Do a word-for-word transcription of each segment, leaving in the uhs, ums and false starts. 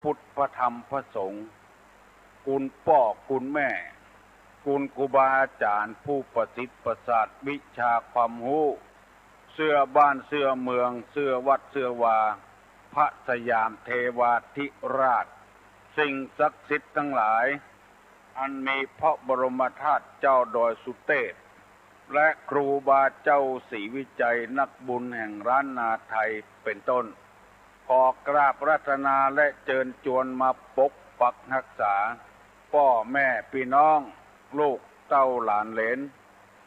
พุทธ พระธรรม พระสงฆ์ คุณป้อคุณแม่ คุณครูบาอาจ๋ารย์ผู้ประสิทธิ์ประสาทวิชาความฮู้ เสื้อบ้านเสื้อเมือง เสื้อวัดเสื้อวา พระสยามเทวาธิราช สิ่งศักดิ์สิทธิ์ตังหลาย อันมีพระบรมธาตุเจ้าดอยสุเตพ และครูบาเจ้าศรีวิชัยนักบุญแห่งล้านนาไทยเป็นต้น ขอกราบอาราธนาและเจิญจวนมาปกปักฮักษา ป้อแม่ปี้น้อง ลูกเต้าหลานเหลน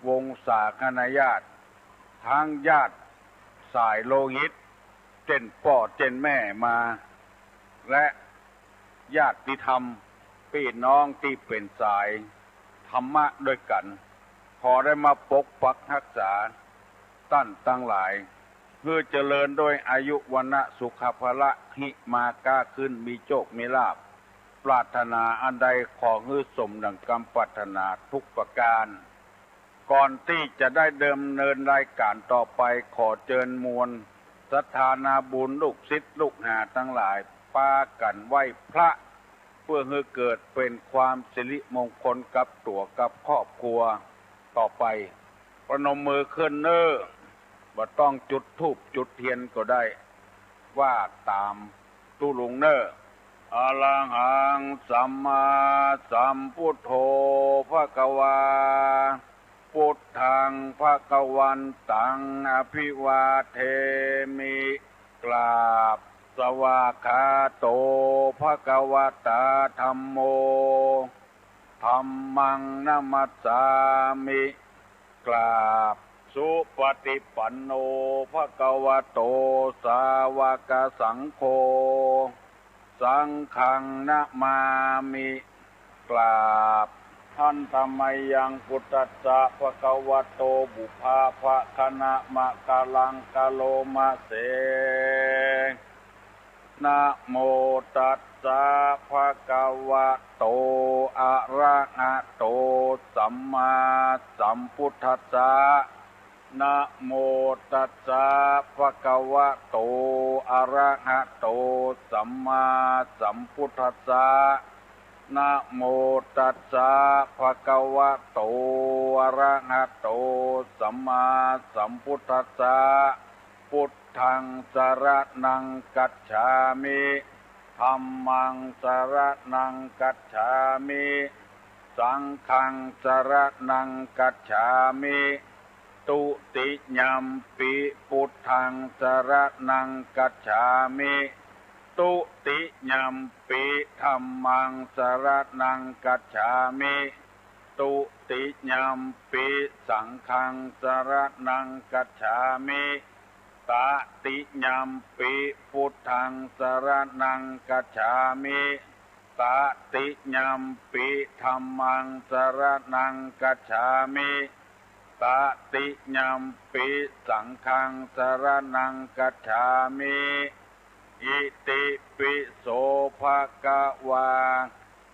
วงศาคณาญาติ ตังญาติสายโลหิต เจ้นป้อเจ้นแม่มา และญาติธรรม ปี้น้องตี้เป๋นสายธรรมะด้วยกั๋น ขอได้มาปกปักฮักษาต้านตังหลาย หื้อเจริญด้วยอายุ วรรณะ สุขะ พละ หิมาก้าขึ้น มีโชคมีลาภ ปรารถนาอันใดขอหื้อสมดังกำปรารถนาทุกประก๋าน ก่อนตี้จะได้ดำเนินรายก๋านต่อไป ขอเจิญมวลศรัทธานาบุญลูกศิษย์ลูกหาตังหลาย ปากั๋นไหว้พระ เพื่อหื้อเกิดเป๋นความสิริมงคลกับตั๋วกับครอบครัว ต่อไป ประนมมือขึ้นเน่อ บ่ต้องจุดธูปจุดเตียนก็ได้ ว่าต๋ามตุ๊ลุงเน่อ อะระหัง สัมมาสัมพุทโธ ภะคะวา พุทธัง ภะคะวันตัง อะภิวาเทมิ กราบ สวากขาโต ภะคะวะตา ธัมโม ธัมมัง นะมัสสามิ กราบ สุปะติปันโน ภะคะวะโต สาวะกะสังโฆ สังฆัง นะมามิ กราบ หันตะมะยัง พุทธัสสะ ภะคะวะโต ปุพพะ ภะคะนะมะกะลัง กะโลมะเส นะโมตัสสะ ภะคะวะโต อะระหะโต สัมมาสัมพุทธัสสะ นะโมตัสสะ ภะคะวะโต อะระหะโต สัมมาสัมพุทธัสสะ นะโมตัสสะ ภะคะวะโต อะระหะโต สัมมาสัมพุทธัสสะ พุทธัง สะระณัง กัจฉามิ ธัมมัง สะระณัง กัจฉามิ สังฆัง สะระณัง กัจฉามิ ตุติยัมปิ พุทธัง สะระณัง กัจฉามิ ตุติยัมปิ ธัมมัง สะระณัง กัจฉามิ ตุติยัมปิ สังฆัง สะระณัง กัจฉามิ ตะติยัมปิ พุทธัง สะระณัง กัจฉามิ ตะติยัมปิ ธัมมัง สะระณัง กัจฉามิ ตะติยัมปิ สังฆัง สะระณัง กัจฉามิ อิติปิโส ภะคะวา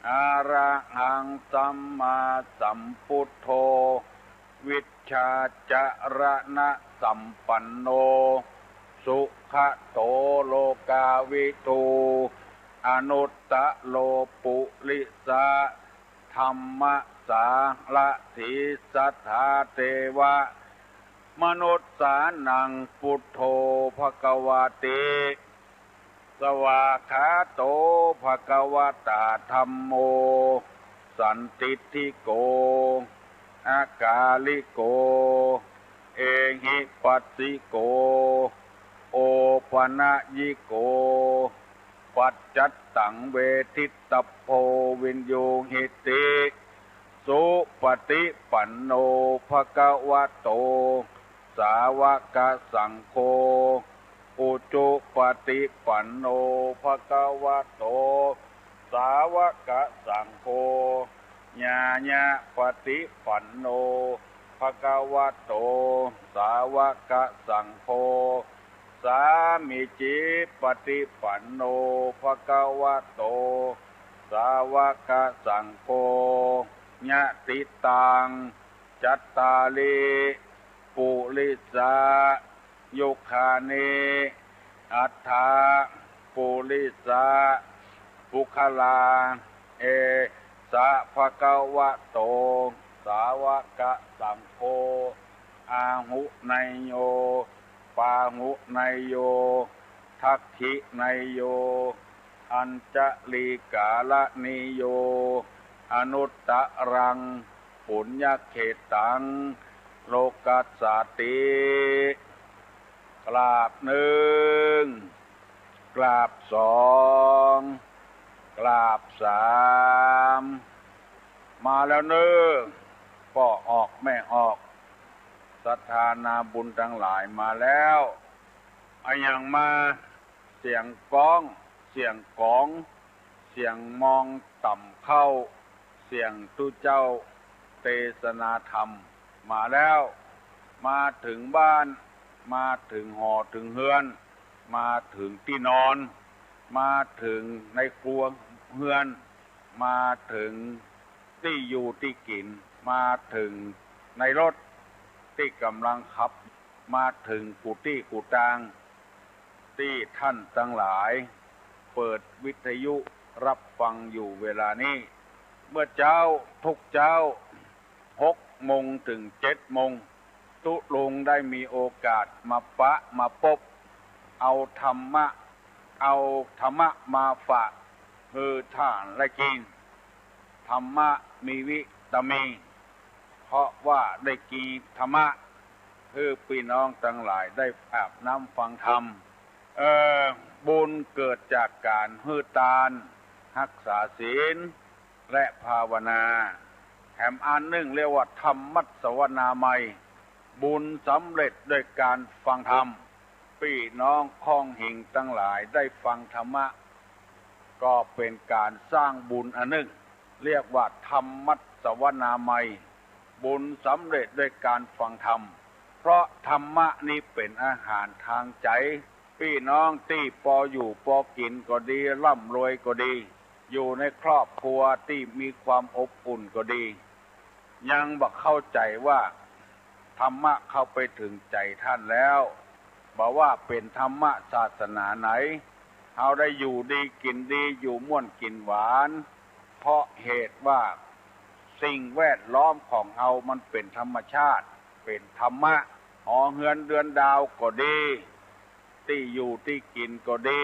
อะระหัง สัมมาสัมพุทโธ วิชชาจะระณะสัมปันโน สุขะโต โลกาวิทู อนุตตะโร ปุริสะธัมมะสารถี สัทธาเทวะมนุสสานัง พุทโธ ภะคะวาติ สวากขาโต ภะคะวะตา ธัมโม สันทิฏฐิโก อะกาลิโก เอหิปัสสิโก โอปะนะยิโก ปัจจัตตัง เวทิตตัพโพ วินยูหิติ สุปะติปันโน ภะคะวะโต สาวะกะสังโฆ อุจุปะติปันโน ภะคะวะโต สาวะกะสังโฆ ญาณะปะติปันโน ภะคะวะโต สาวะกะสังโฆ สามีจิปะติปันโน ภะคะวะโต สาวะกะสังโฆ ยะติตัง จัตตาริ ปุริสะ ยุคคานิ อัฏฐะ ปุริสะ ปุคคลา เอสะ ภะคะวะโต สาวกะสังโฆ อาหุเนยโย ปาหุเนยโย ทักขิเนยโย อัญชลีกาละนิโย อนุตตะรัง ปุญญเขตตัง โลกัสสาติ กราบนึ่ง กราบสอง กราบสาม มาแล้วเน้อ ป้อออกแม่ออก ศรัทธานาบุญตังหลายมาแล้ว อะหยังมา เสียงก๊อง เสียงก๋อง เสียงมองต่ำเข้า เสียงตุ๊เจ้าเตสนาธรรมมาแล้ว มาเถิงบ้าน มาเถิงหอเถิงเฮือน มาเถิงตี้นอน มาเถิงในครัวเฮือน มาเถิงตี้อยู่ตี้กิ๋น มาเถิงในรถตี้ก่ำลังขับ มาเถิงกู้ตี้กู้ตาง ตี้ต้านตังหลายเปิดวิทยุฮับฟังอยู่เวลานี้ เมื่อเจ๊า ทุกเจ๊า หกโมงเถิงเจ็ดโมง ตุ๊ลุงได้มีโอกาสมาปะมาปบ เอาธรรมะ เอาธรรมะมาฝากหื้อต้านได้กิ๋น ธรรมะมีวิตามิน เพราะว่าได้กิ๋นธรรมะ หื้อปี้น้องตังหลายได้อาบน้ำฟังธรรม เอ่อ บุญเกิดจากก๋านหื้อตาน ฮักษาศีล และภาวนา แถมอันนึ่งเรียกว่าธรรมมัสสวนามัย บุญสำเร็จด้วยก๋านฟังธรรม ปี้น้องข้องหิงตังหลายได้ฟังธรรมะ ก็เป๋นก๋านสร้างบุญอันนึ่ง เรียกว่าธรรมมัสสวนามัย บุญสำเร็จด้วยก๋านฟังธรรม เพราะธรรมะนี้เป๋นอาหารตางใจ๋ ปี้น้องตี้ปออยู่ปอกิ๋นก็ดี ร่ำรวยก็ดี อยู่ในครอบครัวตี้มีความอบอุ่นก็ดี ยังบ่เข้าใจ๋ว่าธรรมะเข้าไปเถิงใจ๋ต้านแล้ว บ่ว่าเป๋นธรรมะศาสนาไหน เฮาได้อยู่ดีกิ๋นดี อยู่ม่วนกิ๋นหวาน เพราะเหตุว่าสิ่งแวดล้อมของเฮามันเป๋นธรรมชาติ เป๋นธรรมะ หอเฮือนเดือนดาวก็ดี ตี้อยู่ตี้กิ๋นก็ดี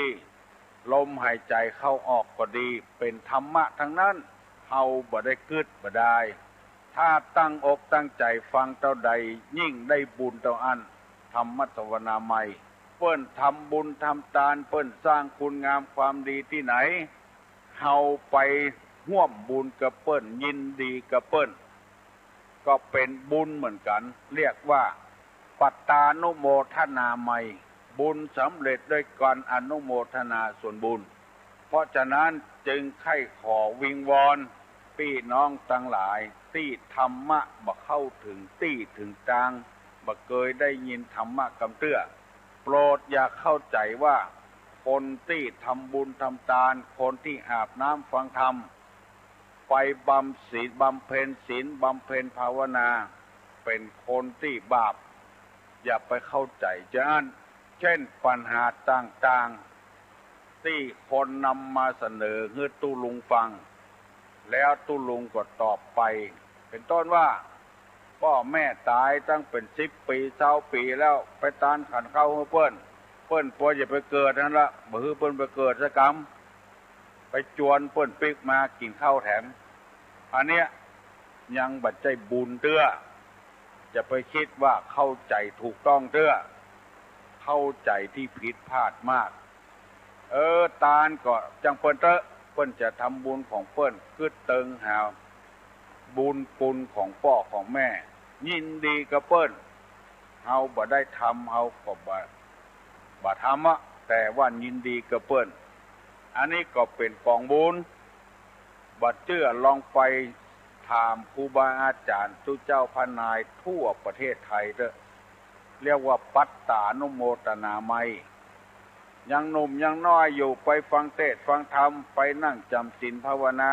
ลมหายใจ๋เข้าออกก็ดี เป๋นธรรมะตังนั้น เฮาบ่ได้กึ๊ดบ่ดาย ถ้าตั้งอกตั้งใจ๋ฟังเต้าใด ยิ่งได้บุญเต้าอั้น ธรรมมัสสวนามัย เปิ้นทำบุญทำตาน เปิ้นสร้างคุณงามความดีตี้ไหน เฮาไปฮ่วมบุญกับเปิ้น ยินดีกับเปิ้น ก็เป๋นบุญเหมือนกั๋น เรียกว่าปัตตานุโมทนามัย บุญสำเร็จด้วยก๋านอนุโมทนาส่วนบุญ เพราะฉะนั้นจึงใค่ขอวิงวอนปี้น้องตังหลายตี้ธรรมะบ่เข้าเถิงตี้เถิงตาง บ่เกยได้ยินธรรมะกำเตื้อ โปรดอย่าเข้าใจ๋ว่าคนตี้ทำบุญทำตาน คนตี้อาบน้ำฟังธรรม ไปบำศีล บำเพ็ญศีล บำเพ็ญภาวนา เป๋นคนตี้บาป อย่าไปเข้าใจ๋จาอั้น เช่นปัญหาต่างๆ ตี้คนนำมาเสนอหื้อตุ๊ลุงฟัง แล้วตุ๊ลุงก็ตอบไป เป๋นต้นว่า ป้อแม่ต๋ายตั้งเป๋นสิบปี๋ซาวปี๋แล้ว ไปตานขันข้าวหื้อเปิ้น เปิ้นปวยจะไปเกิดหั้นละ บ่หื้อเปิ้นไปเกิดสักกำ ไปจวนเปิ้นปิ๊กมากิ๋นข้าวแถม อันเนี้ยยังบ่ใจ้บุญเตื้อ จะไปกึ๊ดว่าเข้าใจ๋ถูกต้องเตื้อ เข้าใจ๋ตี้ผิดพลาดมาก เออ ตานก็จังเปิ้นเต๊อะ เปิ้นจะทำบุญของเปิ้น กึ๊ดเติงหาบุญคุณของป้อของแม่ ยินดีกับเปิ้น เฮาบ่ได้ทำ เฮาก็บ่ บ่ทำอะ แต่ว่ายินดีกับเปิ้น อันนี้ก็เป๋นก๋องบุญ บ่เจื้อลองไปถามครูบาอาจ๋ารย์ตุ๊เจ้าพระนายทั่วประเทศไทยเต๊อะ เรียกว่าปัตตานุโมทนามัย ยังหนุ่มยังน้อยอยู่ ไปฟังเตสน์ฟังธรรม ไปนั่งจ๋ำศีลภาวนา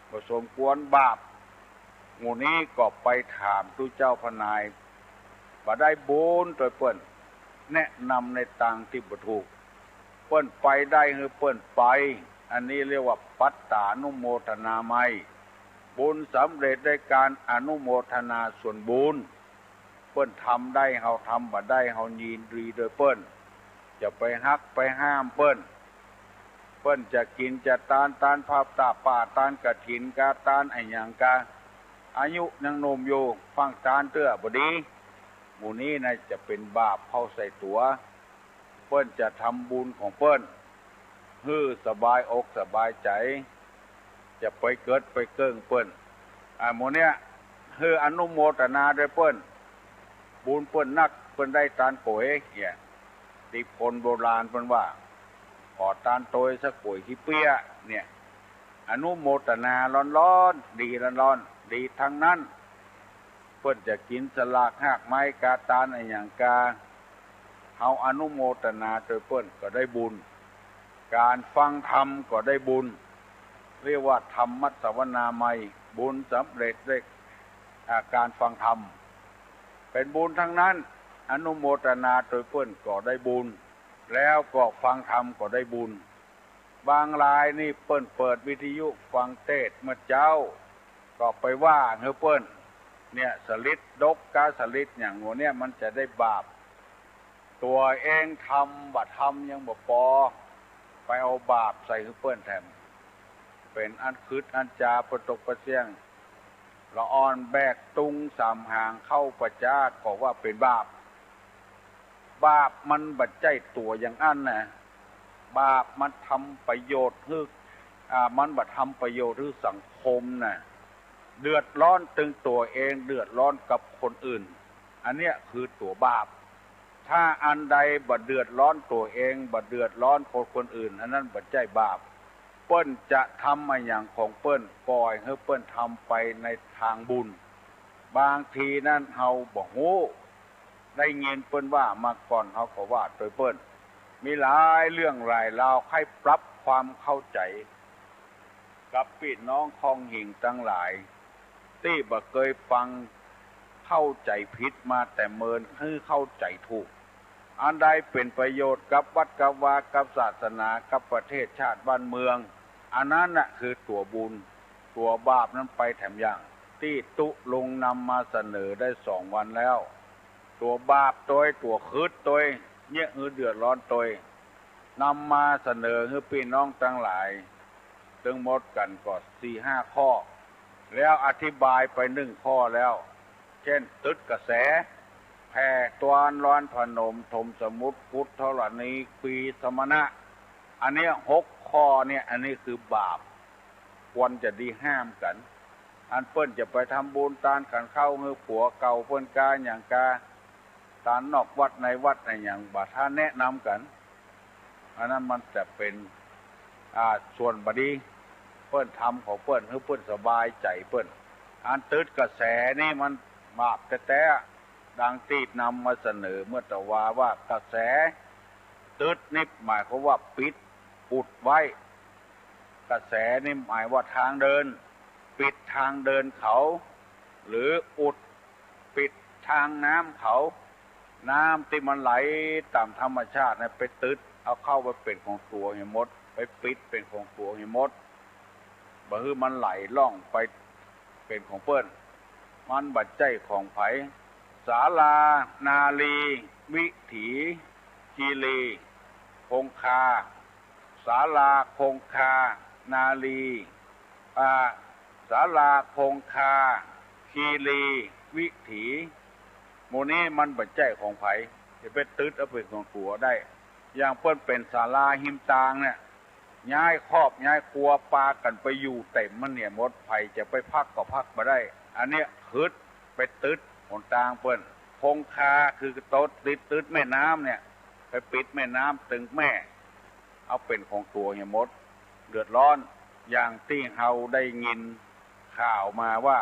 บ่สมควร บาป หมู่นี้ก็ไปถามตุ๊เจ้าพระนาย บ่ได้บุญตวยเปิ้น แนะนำในตางตี้บ่ถูก เปิ้นไปได้หื้อเปิ้นไป อันนี้เรียกว่าปัตตานุโมทนาไมย บุญสำเร็จด้วยการอนุโมทนาส่วนบุญ เปิ้นทำได้เฮาทำบ่ได้ เฮายินดีโดยเปิ้น จะไปฮักไปห้ามเปิ้น เปิ้นจะกิ๋นจะตาน ตานผ้าตาป้า ตานกฐินกา ตานอะหยังกา อายุยังหนุ่มอยู่ ฟั่งตานเตื้อบ่ดี หมู่นี้นะจะเป๋นบาปเข้าใส่ตั๋ว เปิ้นจะทำบุญของเปิ้น หื้อสบายอกสบายใจ๋ จะไปเกิดไปเกิ้งเปิ้น อ่า หมู่เนี้ย หื้ออนุโมทนาโดยเปิ้น บุญเปิ้นนัก เปิ้นได้ตานก๋วย เนี่ย ตี้คนโบราณเปิ้นว่า ขอตานตวยสักก๋วยขี้เปี้ย เนี่ย อนุโมทนาร้อนๆ ดีร้อนๆ ดีตังนั้น เปิ้นจะกิ๋นสลากฮากไม้กา ตานอะหยังกา เฮาอนุโมทนาโดยเปิ้นก็ได้บุญ ก๋านฟังธรรมก็ได้บุญ เรียกว่าธรรมสวนาไมย บุญสำเร็จด้วย อ่า ก๋านฟังธรรม เป๋นบุญตังนั้น อนุโมทนาโดยเปิ้นก็ได้บุญ แล้วก็ฟังธรรมก็ได้บุญ บางรายนี่เปิ้นเปิดวิทยุฟังเตสน์เมื่อเจ๊า ก็ไปว่าหื้อเปิ้น เนี่ย สลิดดกกา สลิดหยังหมู่เนี้ย มันจะได้บาป ตั๋วเองทำบ่ทำยังบ่ปอ ไปเอาบาปใส่หื้อเปิ้นแถม เป๋นอันขึดอันจาปะตกปะเสี้ยง ละอ่อนแบกตุงสามหางเข้าป่าจ๊าก็ว่าเป๋นบาป บาปมันบ่ใจ้ตั๋วอย่างอั้นนะ บาปมันทำประโยชน์หื้อ อ่า มันบ่ทำประโยชน์หื้อสังคมนะ เดือดร้อนตึงตั๋วเอง เดือดร้อนกับคนอื่น อันเนี้ยคือตั๋วบาป ถ้าอันใดบ่เดือดร้อนตั๋วเอง บ่เดือดร้อนคน คนอื่น อันนั้นบ่ใจ้บาป เปิ้นจะทำอะหยังของเปิ้น ป่อยหื้อเปิ้นทำไปในตางบุญ บางทีนั้นเฮาบ่ฮู้ ได้ยินเปิ้นว่ามาก่อน เฮาก็ว่าโตยเปิ้น มีหลายเรื่องหลายราว ใค่ปรับความเข้าใจ๋ กับปี้น้องคองหิ่งตังหลาย ตี้บ่เกยฟัง เข้าใจ๋ผิดมาแต่เมิน หื้อเข้าใจ๋ถูก อันใดเป๋นประโยชน์กับวัดกับวา กับศาสนา กับประเทศชาติบ้านเมือง อันนั้นน่ะคือตั๋วบุญ ตั๋วบาปนั้นไปแถมอย่าง ตี้ตุ๊ลุงนำมาเสนอได้สองวันแล้ว ตั๋วบาปโตย ตั๋วขึดโตย เยียะหื้อเดือดร้อนโตย นำมาเสนอหื้อปี้น้องตังหลาย ตึงหมดกั๋นก็สี่ห้าข้อ แล้วอธิบายไปนึ่งข้อแล้ว เจ้น ตึดกระแส แผ่ตวนลอนผนม ถมสมุทร ขุดธรณี ปีสมณะ อันเนี้ยหกข้อเนี่ย อันนี้คือบาป ควรจะดีห้ามกั๋น อันเปิ้นจะไปทำบุญตานขันข้าวหื้อผัวเก่าเปิ้นกา อะหยังกา ตานนอกวัดในวัดอะหยัง บ่ท่าแนะนำกั๋น อันนั้นมันจะเป๋น อ่า ส่วนบ่ดี เปิ้นทำของเปิ้น หื้อเปิ้นสบายใจ๋เปิ้น อันตึดกระแสนี่มันบาปแต๊ๆ ดังตี้นำมาเสนอเมื่อตะวาว่า กระแสตึดนี่หมายความว่าปิด อุดไว้ กระแสนี่หมายว่าตางเดิน ปิดตางเดินเขา หรืออุด ปิดตางน้ำเขา น้ำตี้มันไหลต๋ามธรรมชาตินะ ไปตึดเอาเข้าไปเป๋นของตั๋วหื้อหมด ไปปิดเป๋นของตั๋วหื้อหมด บ่หื้อมันไหลล่องไปเป๋นของเปิ้น มันบ่ใจ้ของใผ ศาลา นาลี วิถี คีรี คงคา ศาลา คงคา นาลี อ่า ศาลา คงคา คีรี วิถี หมู่นี้มันบ่ใจ้ของใผ จะไปตึดเอาเป๋นของตั๋วได้ อย่างเปิ้นเป๋นศาลาฮิมตางเนี่ย ย้ายครอบย้ายครัวปากั๋นไปอยู่เต็มมันเนี่ยหมด ใผจะไปพักก็พักบ่ได้ อันเนี้ยขึดไปตึดหนตางเปิ้น คงคาคือโตติดตึดแม่น้ำเนี่ย ไปปิดแม่น้ำตึงแม่ เอาเป๋นของตั๋วหื้อหมด เดือดร้อน อย่างตี้เฮาได้ยินข่าวมาว่า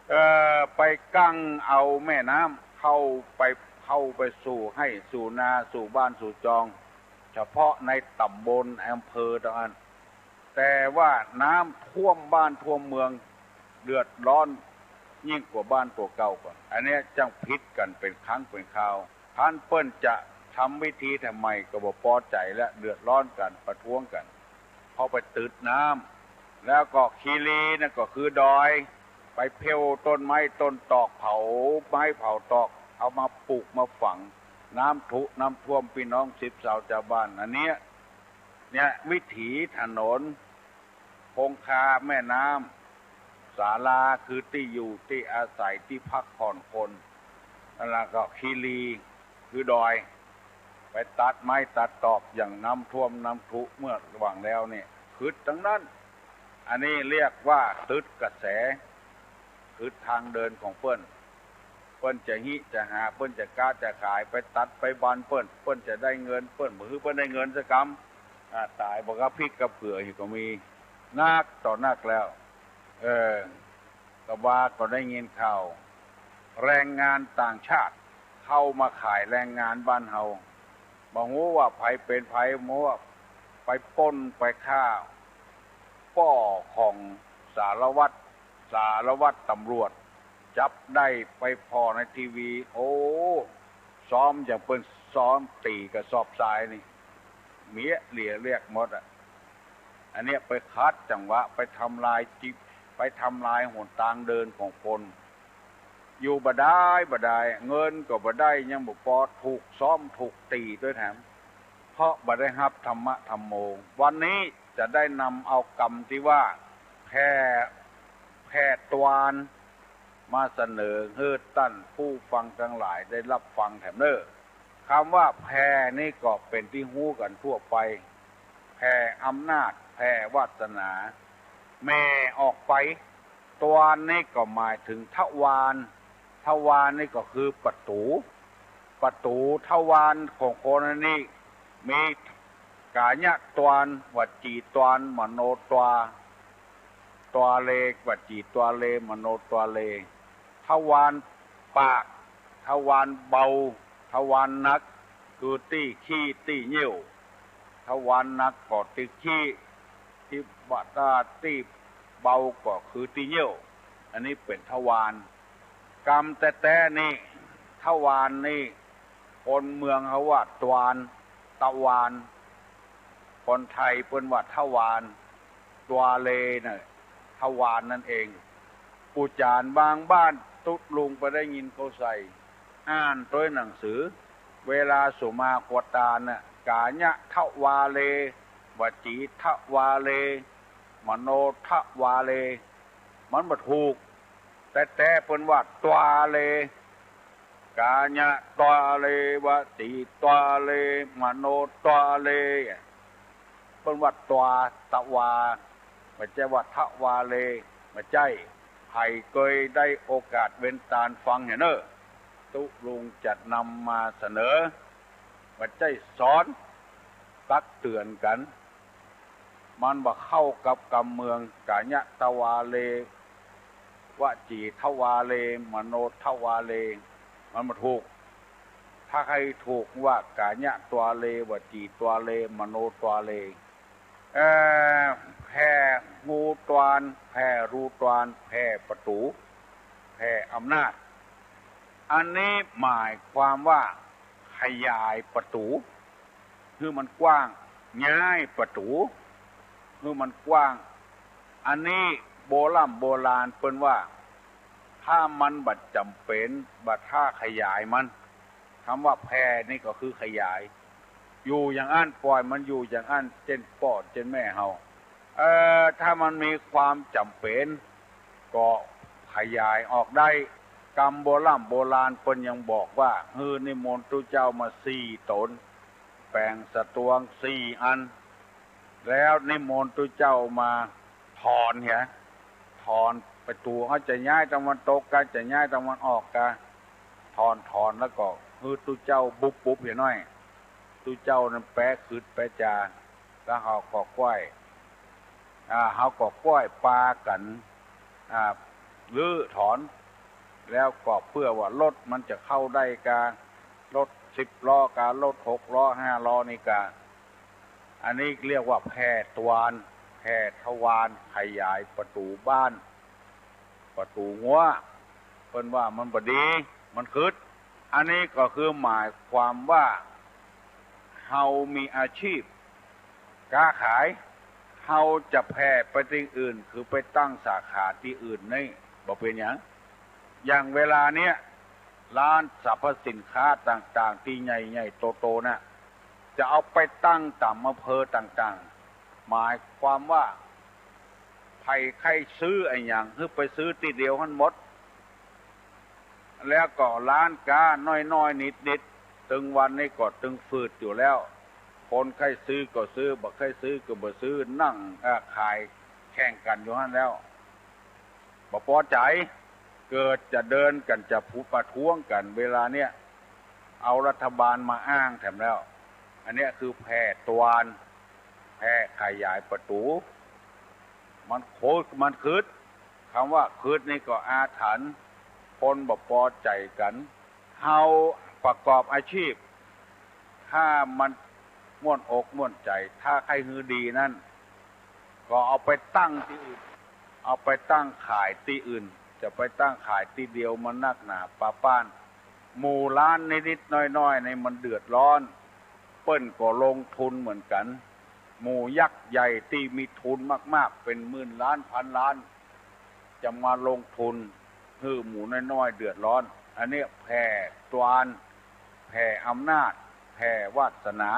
เอ่อ ไปกั้งเอาแม่น้ำเข้าไป เข้าไปสู่ไฮ่สู่นา สู่บ้านสู่จอง เฉพาะในต๋ำบลอำเภอเต้าอั้น แต่ว่าน้ำท่วมบ้านท่วมเมือง เดือดร้อนยิ่งกว่าบ้านตั๋วเก่าก่อน อันเนี้ยจั้งผิดกั๋นเป๋นครั้งเป๋นคราว คันเปิ้นจะทำวิธีแถมใหม่ก็บ่ปอใจ๋และ เดือดร้อนกั๋น ประท้วงกั๋น เขาไปตึดน้ำ แล้วก็คีรีนั่นก็คือดอย ไปเพลต้นไม้ต้นตอก เผาไม้เผาตอก เอามาปลูกมาฝัง น้ำทุ น้ำท่วมพี่น้องสิบสาวจาวบ้าน อันเนี้ย เนี่ยวิถีถนน คงคาแม่น้ำ ศาลาคือตี้อยู่ตี้อาศัยตี้พักผ่อนคน แล้วก็คีรีคือดอย ไปตัดไม้ตัดตอกอย่างน้ำท่วมน้ำทุเมื่อหว่างแล้วเนี่ย ขึดตังนั้น อันนี้เรียกว่าตึดกระแส ตึดตางเดินของเปิ้น เปิ้นจะฮิจะหา เปิ้นจะก๊าจะขาย ไปตัดไปบันเปิ้น เปิ้นจะได้เงิน เปิ้นบ่หื้อเปิ้นได้เงินสักกำ อ่า ต๋ายบ่กระพริกกระเปืออยู่ก็มี นักต่อนักแล้ว เออ ก็ว่าก็ได้ยินข่าว แรงงานต่างชาติเข้ามาขายแรงงานบ้านเฮา บ่ฮู้ว่าใผเป๋นใผ บ่ฮู้ว่าไปปล้นไปฆ่าป้อของสารวัตร สารวัตรตำรวจ จับได้ไปผ่อในทีวี โอ้ ซ้อมอย่างเปิ้นซ้อมตี๋กระสอบทรายนี่ เมี้ยเหลือเรียกหมดอะ อันเนี้ยไปขัดจังหวะ ไปทำลายจิ ไปทำลายหนตางเดินของคน อยู่บ่ได้บ่ได้ เงินก็บ่ได้ ยังบ่ปอ ถูกซ้อมถูกตี๋ตวยแถม เพราะบ่ได้ฮับธรรมะธัมโม วันนี้จะได้นำเอากำตี้ว่า แผ่ แผ่ตวาน มาเสนอหื้อต้านผู้ฟังตังหลายได้ฮับฟังแถมเน่อ กำว่าแผ่นี่ก็เป๋นตี้ฮู้กั๋นทั่วไป แผ่อำนาจ แผ่วาสนา แหม่ออกไป ตวานนี่ก็หมายเถิงทวาร ทวารนี่ก็คือประตู๋ ประตู๋ทวารของคนนี้ มีกายตวาร วจีตวาร มโนตวา ตวาเล วจีตวาเล มโนตวาเล ทวารปาก ทวารเบา ทวารหนัก คือตี้ขี้ตี้เยี่ยว ทวารหนักก็ตี้ขี้ ตี้บาดาตี้เบาก็คือตี้เยี่ยว อันนี้เป๋นทวาร กำแต๊ๆ นี่ ทวารนี่ คนเมืองเขาว่าตวาน ตะวาน คนไทยเปิ้นว่าทวาร ตวาเลน่ะ ทวารนั่นเอง ปู่จ๋ารย์บางบ้านตุ๊ลุงไปได้ยินเขาใส่ อ่านตวยหนังสือ เวลาสุมาควตาน่ะ กายทวาเล วจีทวาเล มโนทวาเล มันบ่ถูก แต๊ๆ เปิ้นว่าตวาเล กายตวาเล วจีตวาเล มโนตวาเล เปิ้นว่าตวา ตะวา บ่ใจ้ว่าทวาเล บ่ใจ้ ใผเกยได้โอกาสเว็นตานฟังเหียเน่อ ตุ๊ลุงจะนำมาเสนอ บ่ใจ้สอน ตักเตือนกั๋น มันบ่เข้ากับกำเมือง กายตวาเล วจีทวาเล มโนทวาเล มันบ่ถูก ถ้าใค่ถูกว่ากายตวาเล วจีตวาเล มโนตวาเล เอ่อ แผ่ฮูตวาน แผ่ฮูตวาน แผ่ประตู๋ แผ่อำนาจ อันนี้หมายความว่าขยายประตู๋ หื้อมันกว้าง ย้ายประตู๋ หื้อมันกว้าง อันนี้โบร่ำโบราณเปิ้นว่า ถ้ามันบ่จ๋ำเป๋น บ่ถ้าขยายมัน กำว่าแผ่นี่ก็คือขยาย อยู่อย่างอั้น ป่อยมันอยู่อย่างอั้น เจ้นป้อเจ้นแม่เฮา เอ่อ ถ้ามันมีความจ๋ำเป๋น ก็ขยายออกได้ กำโบร่ำโบราณเปิ้นยังบอกว่า หื้อนิมนต์ตุ๊เจ้ามาสี่ต๋น แป๋งสตวงสี่อัน แล้วนิมนต์ตุ๊เจ้ามาถอนเหีย ถอนประตู๋ เฮาจะย้ายตะวันตกกา จะย้ายตะวันออกกา ถอน ถอนแล้วก็หื้อตุ๊เจ้าบุบบุบเหียหน้อย ตุ๊เจ้านั้นแป๊ขึดแป๊จา แล้วเฮาก็ก้อย อ่า เฮาก็ก้อยปากั๋น อ่า รื้อถอน แล้วก็เปื้อว่ารถมันจะเข้าได้กา รถสิบล้อกา รถหกล้อห้าล้อนี่กา อันนี้เรียกว่าแผ่ตวาน แผ่ทวาร ขยายประตู๋บ้าน ประตู๋งัว เปิ้นว่ามันบ่ดี มันขึด อันนี้ก็คือหมายความว่า เฮามีอาชีพ ก๊าขาย เฮาจะแผ่ไปตี้อื่น คือไปตั้งสาขาตี้อื่นนี่ บ่เป๋นหยัง อย่างเวลาเนี้ย ร้านสรรพสินค้าต่างๆ ตี้ใหญ่ๆ โตๆ น่ะ จะเอาไปตั้งต๋ามอำเภอต่างๆ หมายความว่า ใผใค่ซื้ออะหยัง หื้อไปซื้อตี้เดียวหั้นหมด แล้วก็ร้านก๊าน้อยๆ นิดๆ ตึงวันนี้ก็ตึงฝืดอยู่แล้ว คนใค่ซื้อก็ซื้อ บ่ใค่ซื้อก็บ่ซื้อ นั่ง เอ่อ ขายแข่งกั๋นอยู่หั้นแล้ว บ่ปอใจ๋ เกิดจะเดินกั๋น จะประท้วงกั๋น เวลาเนี้ย เอารัฐบาลมาอ้างแถมแล้ว อันเนี้ยคือแผ่ตวาน แผ่ขยายประตู๋ มันขึด มันขึด กำว่าขึดนี่ก็อาถรรพ์ คนบ่ปอใจ๋กั๋น เฮาประกอบอาชีพ ถ้ามันม่วนอกม่วนใจ๋ ถ้าใค่หื้อดีนั้น ก็เอาไปตั้งตี้อื่น เอาไปตั้งขายตี้อื่น จะไปตั้งขายตี้เดียวมันนักหนาปาป้าน หมู่ร้านนิดๆ น้อยๆ นี่มันเดือดร้อน เปิ้นก็ลงทุนเหมือนกั๋น หมู่ยักษ์ใหญ่ตี้มีทุนมากๆ เป๋นหมื่นล้านพันล้าน จะมาลงทุนหื้อหมู่น้อยๆ เดือดร้อน อันเนี้ยแผ่ตวาน แผ่อำนาจ แผ่วาสนา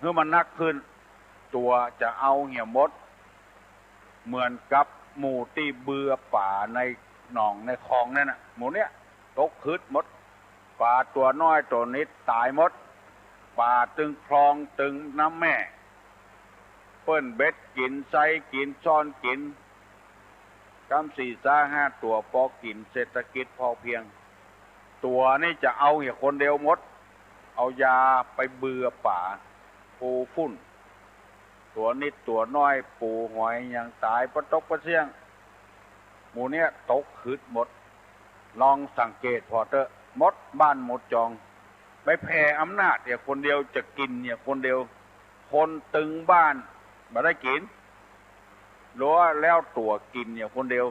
หื้อมันนักขึ้น ตั๋วจะเอาเหียหมด เหมือนกับหมู่ตี้เบือป๋าในหนองในคลองนั่นน่ะ หมู่เนี้ยตกขึดหมด ป๋าตั๋วน้อยตั๋วนิดต๋ายหมด ป๋าตึงคลองตึงน้ำแม่ เปิ้นเบ็ดกิ๋น ไซกิ๋น ซ่อนกิ๋น กำสี่ซ้าห้าตั๋วปอกิ๋น เศรษฐกิจพอเพียง ตั๋วนี่จะเอาเหียคนเดียวหมด เอายาไปเบือป๋า ปูฝุ่น ตั๋วนิดตั๋วน้อย ปูหอยหยังต๋ายปะตกปะเสี้ยง หมู่เนี้ยตกขึดหมด ลองสังเกตผ่อเต๊อะ หมดบ้านหมดจอง ไปแผ่อำนาจเหียคนเดียว จะกิ๋นเหียคนเดียว คนตึงบ้านบ่ได้กิ๋น หรือว่าแล้วตั๋วกิ๋นเหียคนเดียว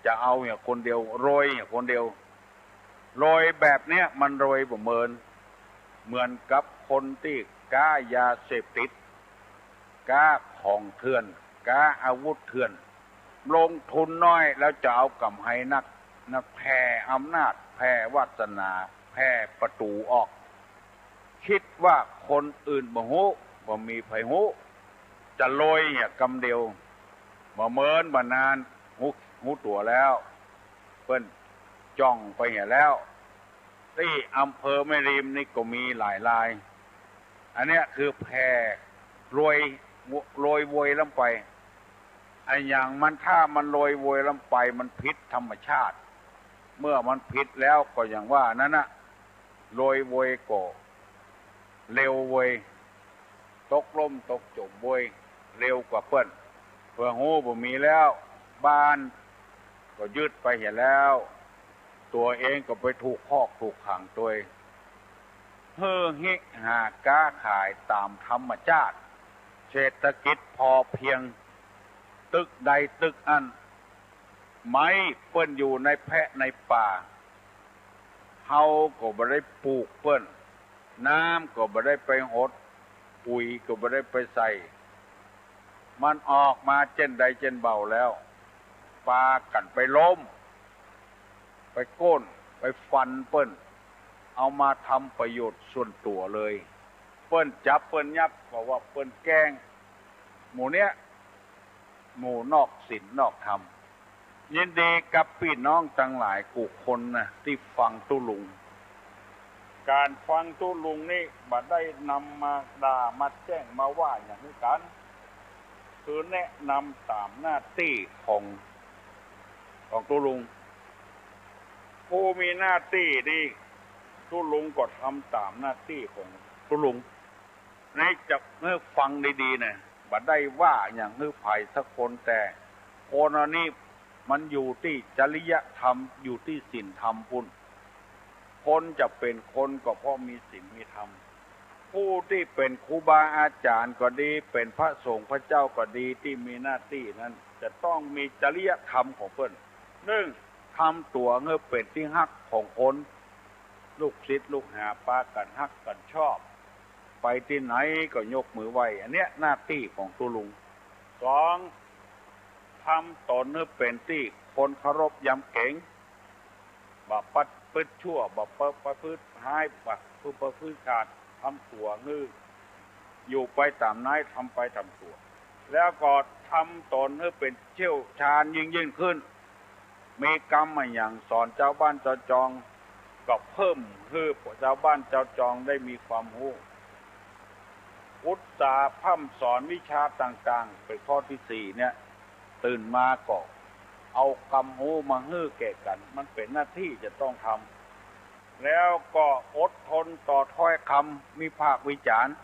จะเอาเหียคนเดียว รวยเหียคนเดียว รวยแบบเนี้ยมันรวยบ่เมิน เหมือนกับคนตี้ก๊ายาเสพติด ก๊าของเถื่อน ก๊าอาวุธเถื่อน ลงทุนน้อยแล้วจะเอาก๋ำไรนัก นะ แผ่อำนาจ แผ่วาสนา แผ่ประตู๋ออก กึ๊ดว่าคนอื่นบ่ฮู้ บ่มีใผฮู้ จะรวยเหียกำเดียว บ่เมินบ่นาน ฮู้ ฮู้ตั๋วแล้ว เปิ้นจ้องไปเหียแล้ว ตี้อำเภอแม่ริมนี่ก็มีหลายราย อันเนี้ยคือแผ่รวย รวยโวยล้ำไป อะหยังมัน ถ้ามันรวยโวยล้ำไป มันผิดธรรมชาติ เมื่อมันผิดแล้วก็อย่างว่านั้นน่ะ รวยโวยก็เลวโวย ตกล่มตกจ๋มโวย เลวกว่าเปิ้น เปื้อฮู้บ่มีแล้ว บ้านก็ยึดไปเหียแล้ว ตั๋วเองก็ไปถูกคอกถูกขังตวย หื้อฮิหาก๊าขายต๋ามธรรมชาติ เศรษฐกิจพอเพียง ตึกใดตึกอั้น ไม้เปิ้นอยู่ในแพะในป่า เฮาก็บ่ได้ปลูกเปิ้น น้ำก็บ่ได้ไปหด ปุ๋ยก็บ่ได้ไปใส่ มันออกมาเจ้นใดเจ้นเบ่าแล้ว ปากั๋นไปล้ม ไปโก้น ไปฟันเปิ้น เอามาทำประโยชน์ส่วนตั๋วเลย เปิ้นจับเปิ้นยับก็ว่าเปิ้นแกล้ง หมู่เนี้ย หมู่นอกศีลนอกธรรม ยินดีกับปี้น้องตังหลายกู้คนนะ ตี้ฟังตุ๊ลุง ก๋านฟังตุ๊ลุงนี่บ่ได้นำมาด่ามาแจ้งมาว่าหยังหื้อกั๋น คือแนะนำต๋ามหน้าตี้ของ ของตุ๊ลุง ผู้มีหน้าตี้นี่ ตุ๊ลุงก็ทำต๋ามหน้าตี้ของตุ๊ลุง นี่จะหื้อฟังดีๆ นะ บ่ได้ว่าหยังหื้อใผสักคน แต่คนอันนี้มันอยู่ตี้จริยธรรม อยู่ตี้ศีลธรรมปู้น คนจะเป๋นคนก็เพราะมีศีลมีธรรม ผู้ตี้เป๋นครูบาอาจ๋ารย์ก็ดี เป๋นพระสงฆ์พระเจ้าก็ดี ตี้มีหน้าตี้นั้น จะต้องมีจริยธรรมของเปิ้น นึ่ง ทำตั๋วหื้อเป๋นตี้ฮักของคน ลูกศิษย์ลูกหาปากั๋นฮักกั๋นชอบ ไปตี้ไหนก็ยกมือไหว้ อันเนี้ยหน้าตี้ของตุ๊ลุง สอง ทำตนหื้อเป๋นตี้คนเคารพยำเกรง บ่ประพฤติชั่ว บ่ประพฤติฮ้าย บ่ประพฤติขาด ทำตั๋วหื้ออยู่ไปต๋ามใน ทำไปต๋ามตั๋ว แล้วก็ทำตนหื้อเป๋นเชี่ยวชาญยิ่งๆ ขึ้น มีกำอะหยังสอนจาวบ้านจาวจอง ก็เพิ่มหื้อจาวบ้านจาวจองได้มีความฮู้ อุตสาหะพร่ำสอนวิชาต่างๆ เป๋นข้อตี้สี่เนี่ย ตื่นมาก็เอากำฮู้มาหื้อแก่กั๋น มันเป๋นหน้าตี้จะต้องทำ แล้วก็อดทนต่อถ้อยกำวิพากษ์วิจารณ์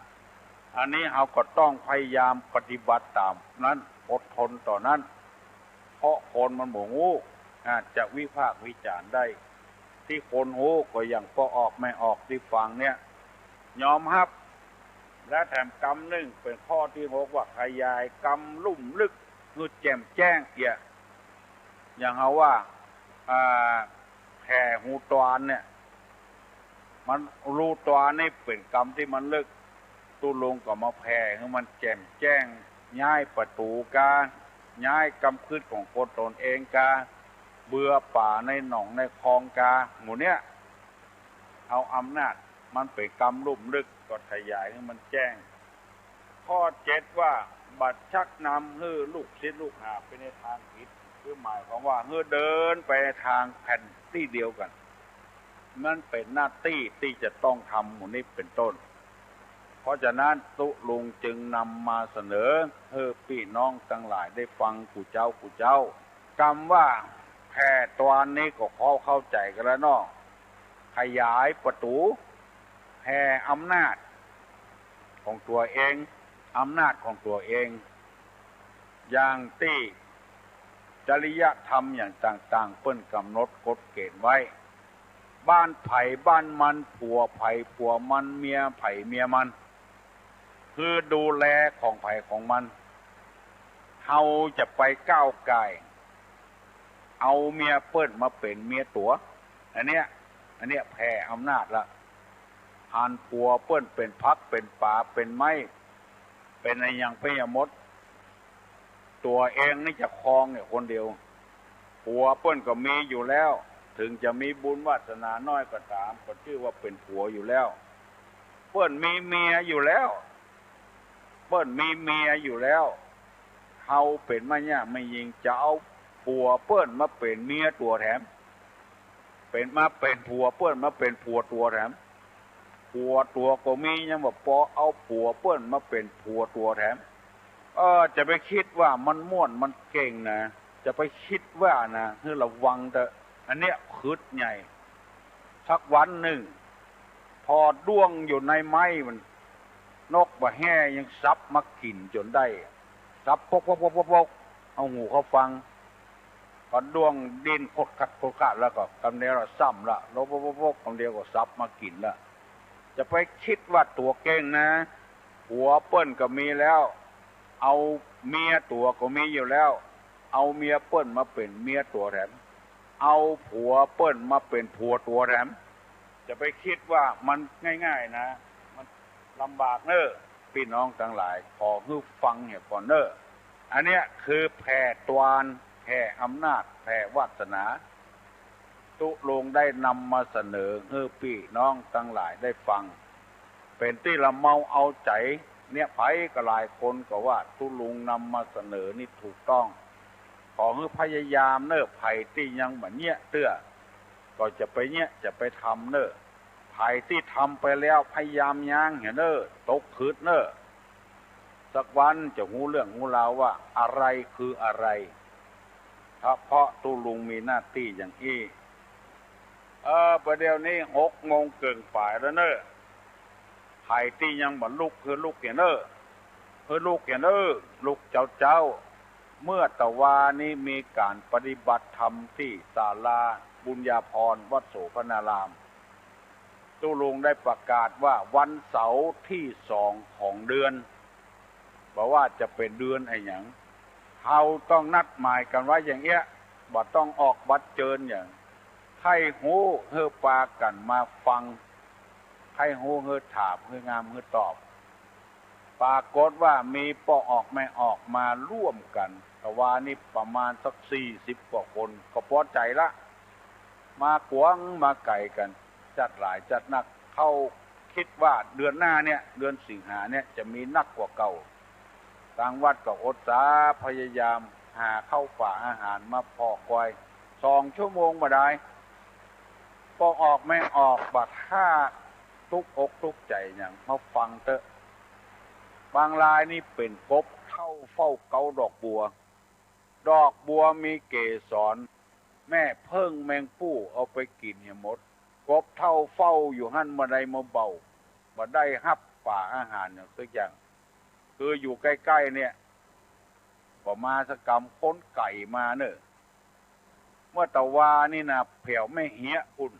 อันนี้เฮาก็ต้องพยายามปฏิบัติต๋ามนั้น อดทนต่อนั้น เพราะคนมันบ่ฮู้ อาจจะวิพากษ์วิจารณ์ได้ ตี้คนฮู้ก็อย่างป้อออกแม่ออกตี้ฟังเนี่ย ยอมฮับ และแถมกำนึ่งเป๋นข้อตี้หกว่าขยายกำลุ่มลึกหื้อแจ่มแจ้งเอียะ อย่างเฮาว่า อ่า แผ่ฮูตวนเนี่ย มันฮูตวนนี่เป๋นกำตี้มันลึก ตุ๊ลุงก็มาแผ่หื้อมันแจ่มแจ้ง ย้ายประตู๋กา ย้ายกำกึ๊ดของคนตนเองกา เบือป๋าในหนองในคลองกา หมู่เนี้ย เอาอำนาจ มันเป๋นกำลุ่มลึก ก็ขยายหื้อมันแจ้ง ข้อเจ็ดว่า บ่ชักนำหื้อลูกศิษย์ลูกหาไปในตางผิด คือหมายความว่าหื้อเดินไปในตางแผ่นตี้เดียวกั๋น มันเป๋นหน้าตี้ตี้จะต้องทำหมู่นี้เป๋นต้น เพราะฉะนั้นตุ๊ลุงจึงนำมาเสนอหื้อปี้น้องตังหลายได้ฟังกู้เจ๊ากู้เจ๊า กำว่าแผ่ตวนนี้ก็พอเข้าใจ๋กั๋นแล้วเนาะ ขยายประตู๋ แผ่อำนาจของตั๋วเอง อำนาจของตั๋วเอง อย่างตี้จริยธรรมอย่างต่างๆ เปิ้นก๋ำหนดกฎเก๋ณฑ์ไว้ บ้านใผบ้านมัน ผัวใผผัวมัน เมียใผเมียมัน คือดูแลของใผของมัน เฮาจะไปก้าวก่าย เอาเมียเปิ้นมาเป๋นเมียตั๋ว อันเนี้ย อันเนี้ยแผ่อำนาจละ หันผัวเปิ้นเป๋นผักเป๋นป๋าเป๋นไม้ เป๋นอะหยังไปหมด ตั๋วเองนี่จะครองเนี่ยคนเดียว ผัวเปิ้นก็มีอยู่แล้ว เถิงจะมีบุญวาสนาน้อยก็ต๋าม ก็จื้อว่าเป๋นผัวอยู่แล้ว เปิ้นมีเมียอยู่แล้ว เปิ้นมีเมียอยู่แล้ว เฮาเป๋นแม่ยะแม่ญิงจะเอาผัวเปิ้นมาเป๋นเมียตั๋วแถม เป๋น มาเป๋นผัวเปิ้นมาเป๋นผัวตั๋วแถม ผัวตั๋วก็มียังบ่ปอ เอาผัวเปิ้นมาเป๋นผัวตั๋วแถม เออ จะไปกึ๊ดว่ามันม่วนมันเก่งนะ จะไปกึ๊ดว่านะ หื้อระวังเต๊อะ อันเนี้ยผิดใหญ่ สักวันนึ่ง ผ่อด้วงอยู่ในไม้มัน นกบ่าแฮ่ยังสับมากิ๋นจ๋นได้ สับปกปกปกปกปก เอาหูเข้าฟัง ผ่อด้วงดิ้นขดขัดขดขัดแล้วก็กำเดียวละซ้ำละ ลบปกปกปก กำเดียวก็สับมากิ๋นละ จะไปกึ๊ดว่าตั๋วเก่งนะ ผัวเปิ้นก็มีแล้ว เอาเมียตั๋วก็มีอยู่แล้ว เอาเมียเปิ้นมาเป๋นเมียตั๋วแถม เอาผัวเปิ้นมาเป๋นผัวตั๋วแถม จะไปกึ๊ดว่ามันง่ายๆ นะ มันลำบากเน่อ ปี้น้องตังหลาย ขอหื้อฟังเหียก่อนเน่อ อันเนี้ยคือแผ่ตวน แผ่อำนาจ แผ่วาสนา ตุ๊ลุงได้นำมาเสนอหื้อปี้น้องตังหลายได้ฟัง เป๋นตี้ละเมาเอาใจ๋ เนี่ย ใผก็หลายคนก็ว่าตุ๊ลุงนำมาเสนอนี่ถูกต้อง ขอหื้อพยายามเน่อ ใผตี้ยังบ่เยียะเตื้อ ก็จะไปเยียะ จะไปทำเน่อ ใผตี้ทำไปแล้ว พยายามยั้งเหียเน่อ ตกขึดเน่อ สักวันจะฮู้เรื่องฮู้ราวว่าอะไรคืออะไร เฉพาะตุ๊ลุงมีหน้าตี้อย่างอี้ เออ ประเดี๋ยวนี้หกโมงเกิ่งป๋ายแล้วเน่อ ใผตี้ยังบ่ลุก หื้อลุกเหียเน่อ หื้อลุกเหียเน่อ ลุกเจ๊าๆ เมื่อตะวานี้มีก๋านปฏิบัติธรรมตี้ศาลาบุญญาภรณ์วัดโสภณาราม ตุ๊ลุงได้ประกาศว่าวันเสาร์ตี้สองของเดือน บ่ว่าจะเป๋นเดือนอะหยัง เฮาต้องนัดหมายกั๋นไว้อย่างเอี้ย บ่ต้องออกบัตรเจิญหยัง ใค่ฮู้หื้อปากั๋นมาฟัง ใค่ฮู้หื้อถาม หื้องามหื้อตอบ ปรากฏว่ามีป้อออกแม่ออกมาร่วมกั๋น ตะวานี้ประมาณสักสี่สิบกว่าคน ก็ปอใจ๋ละ มากวางมาไก่กั๋น จัดหลายจัดนัก เขากึ๊ดว่าเดือนหน้าเนี่ย เดือนสิงหาเนี่ยจะมีนักกว่าเก่า ตางวัดก็อุตสาห์พยายามหาข้าวป๋าอาหารมาผ่อกอย สองชั่วโมงบ่ดาย ป้อออกแม่ออกบ่าถ้าตุ๊กอกตุ๊กใจ๋หยัง มาฟังเต๊อะ บางรายนี่เป๋นกบเฒ่าเฝ้าเก๊าดอกบัว ดอกบัวมีเกสร แม่เผิ้งแมงปู่เอาไปกิ๋นเหียหมด กบเฒ่าเฝ้าอยู่หั้นบ่ได้มาเบ้า บ่ได้ฮับป๋าอาหารหยังสักอย่าง คืออยู่ใก้ๆ เนี่ย บ่มาสักกำ ขนไก่มาเน่อ เมื่อตะวานี้นะ แผวแม่เหียะปู๊น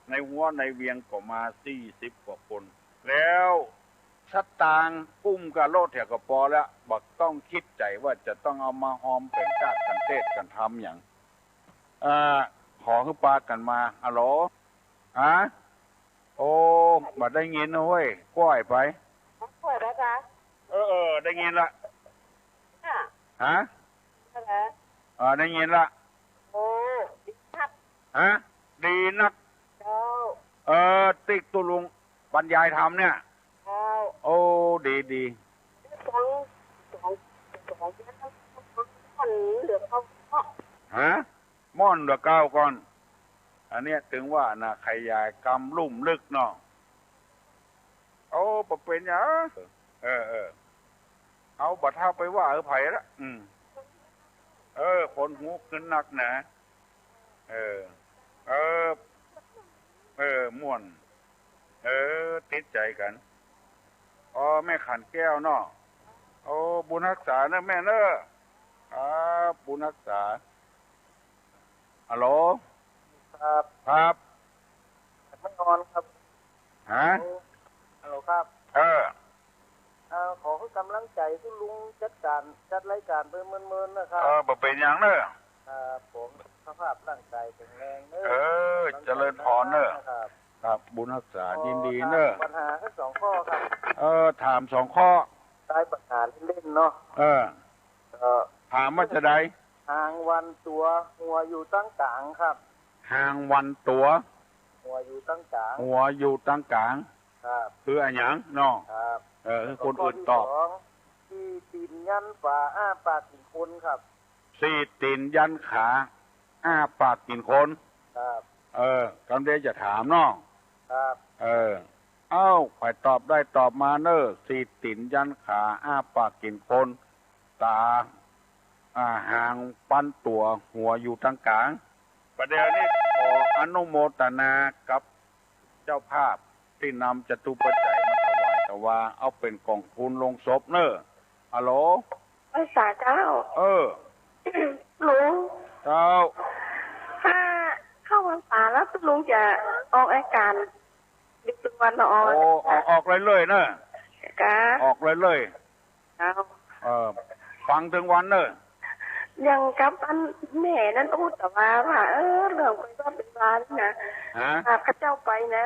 ในหัวในเวียงก็มาสี่สิบกว่าคน แล้วสตางค์กุ้มกับรถเหียก็ปอแล้ว บ่ต้องกึ๊ดใจ๋ว่าจะต้องเอามาฮอมเป๋นก้ากั๋นเตสน์กั๋นทำหยัง อ่า ขอหื้อปากั๋นมา ฮัลโหล ฮะ โอ้ บ่ได้ยินนะเว้ย กว้ายไป กว้ายไปคะ เออ เออ ได้ยินละ อ่ะ ฮะ อะไร อ่า ได้ยินละ โอ้ ดีนัก ฮะ ดีนัก เจ้า เออ ตี้ตุ๊ลุงบรรยายธรรมเนี่ย เจ้า โอ้ ดี ดี สอง สอง สอง มันเหลือเก้า ฮะ ม่อนเหลือเก้าก่อน อันเนี้ยเถิงว่านะ ขยายกำลุ่มลึกเนาะ โอ้ บ่เป๋นหยัง เออ เออ เอาบ่าเฒ่าไปว่าหื้อใผละ อืม เออ ขนหูกขึ้นนักหนา เออ เออ เออ ม่วน เออ ติดใจ๋กั๋น อ๋อ แม่ขันแก้วเนาะ โอ้ บุญฮักษาเน่อแม่เน่อ ครับ บุญฮักษา ฮัลโหล ครับ ครับ ไม่ออนครับ ฮะ ฮัลโหลครับ เออ เอ่อ ขอหื้อกำลังใจ๋ตุ๊ลุงจัดก๋าน จัดรายก๋านไปเมินๆ นะครับ เออ บ่เป๋นหยังเน่อ ครับผม สภาพร่างกายแข็งแรงเน่อ เออ เจริญพรเน่อ ครับ ครับ บุญฮักษา อ๋อ ยินดีเน่อ ถามปัญหาแค่สองข้อครับ เออ ถามสองข้อ ได้ปัญหาเล่นๆ เนาะ เออ เอ่อ ถามว่าจะใด หางวันตั๋ว หัวอยู่ตังก๋างครับ หางวันตั๋ว หัวอยู่ตังก๋าง หัวอยู่ตังก๋าง ครับ คืออะหยังเนาะ ครับ เออ หื้อคนอื่นตอบ แล้วก็ข้อตี้สอง สี่ตี๋นยันฝา อ้าปากกิ๋นคนครับ สี่ตี๋นยันขา อ้าปากกิ๋นคน ครับ เออ กำลังจะถามเนาะ ครับ เออ เอ้า ใผตอบได้ตอบมาเน่อ สี่ตี๋นยันขา อ้าปากกิ๋นคน ต๋า อ่า หางปันตั๋ว หัวอยู่ตังก๋าง บ่าเดี่ยวนี้ขออนุโมตนากับเจ้าภาพตี้นำจตุปัจจัยมาถวาย ตะวาเอาเป๋นก๋องทุนโลงศพเน่อ ฮัลโหล ไหว้สาเจ้า เออ ลุง เจ้า ถ้าเข้าพรรษาแล้วลุงจะออกอากาศดึกวันเนาะ โอ้ ออก ออกเรื่อยๆ เน่อ กะ ออกเรื่อยๆ เจ้า เออ ฟังตึงวันเน่อ อย่างกับอันแม่นั้นอู้ตะวาว่า เออ เรื่องไปวัดไปวานี่นะ ฮะ หากข้าเจ้าไปนะ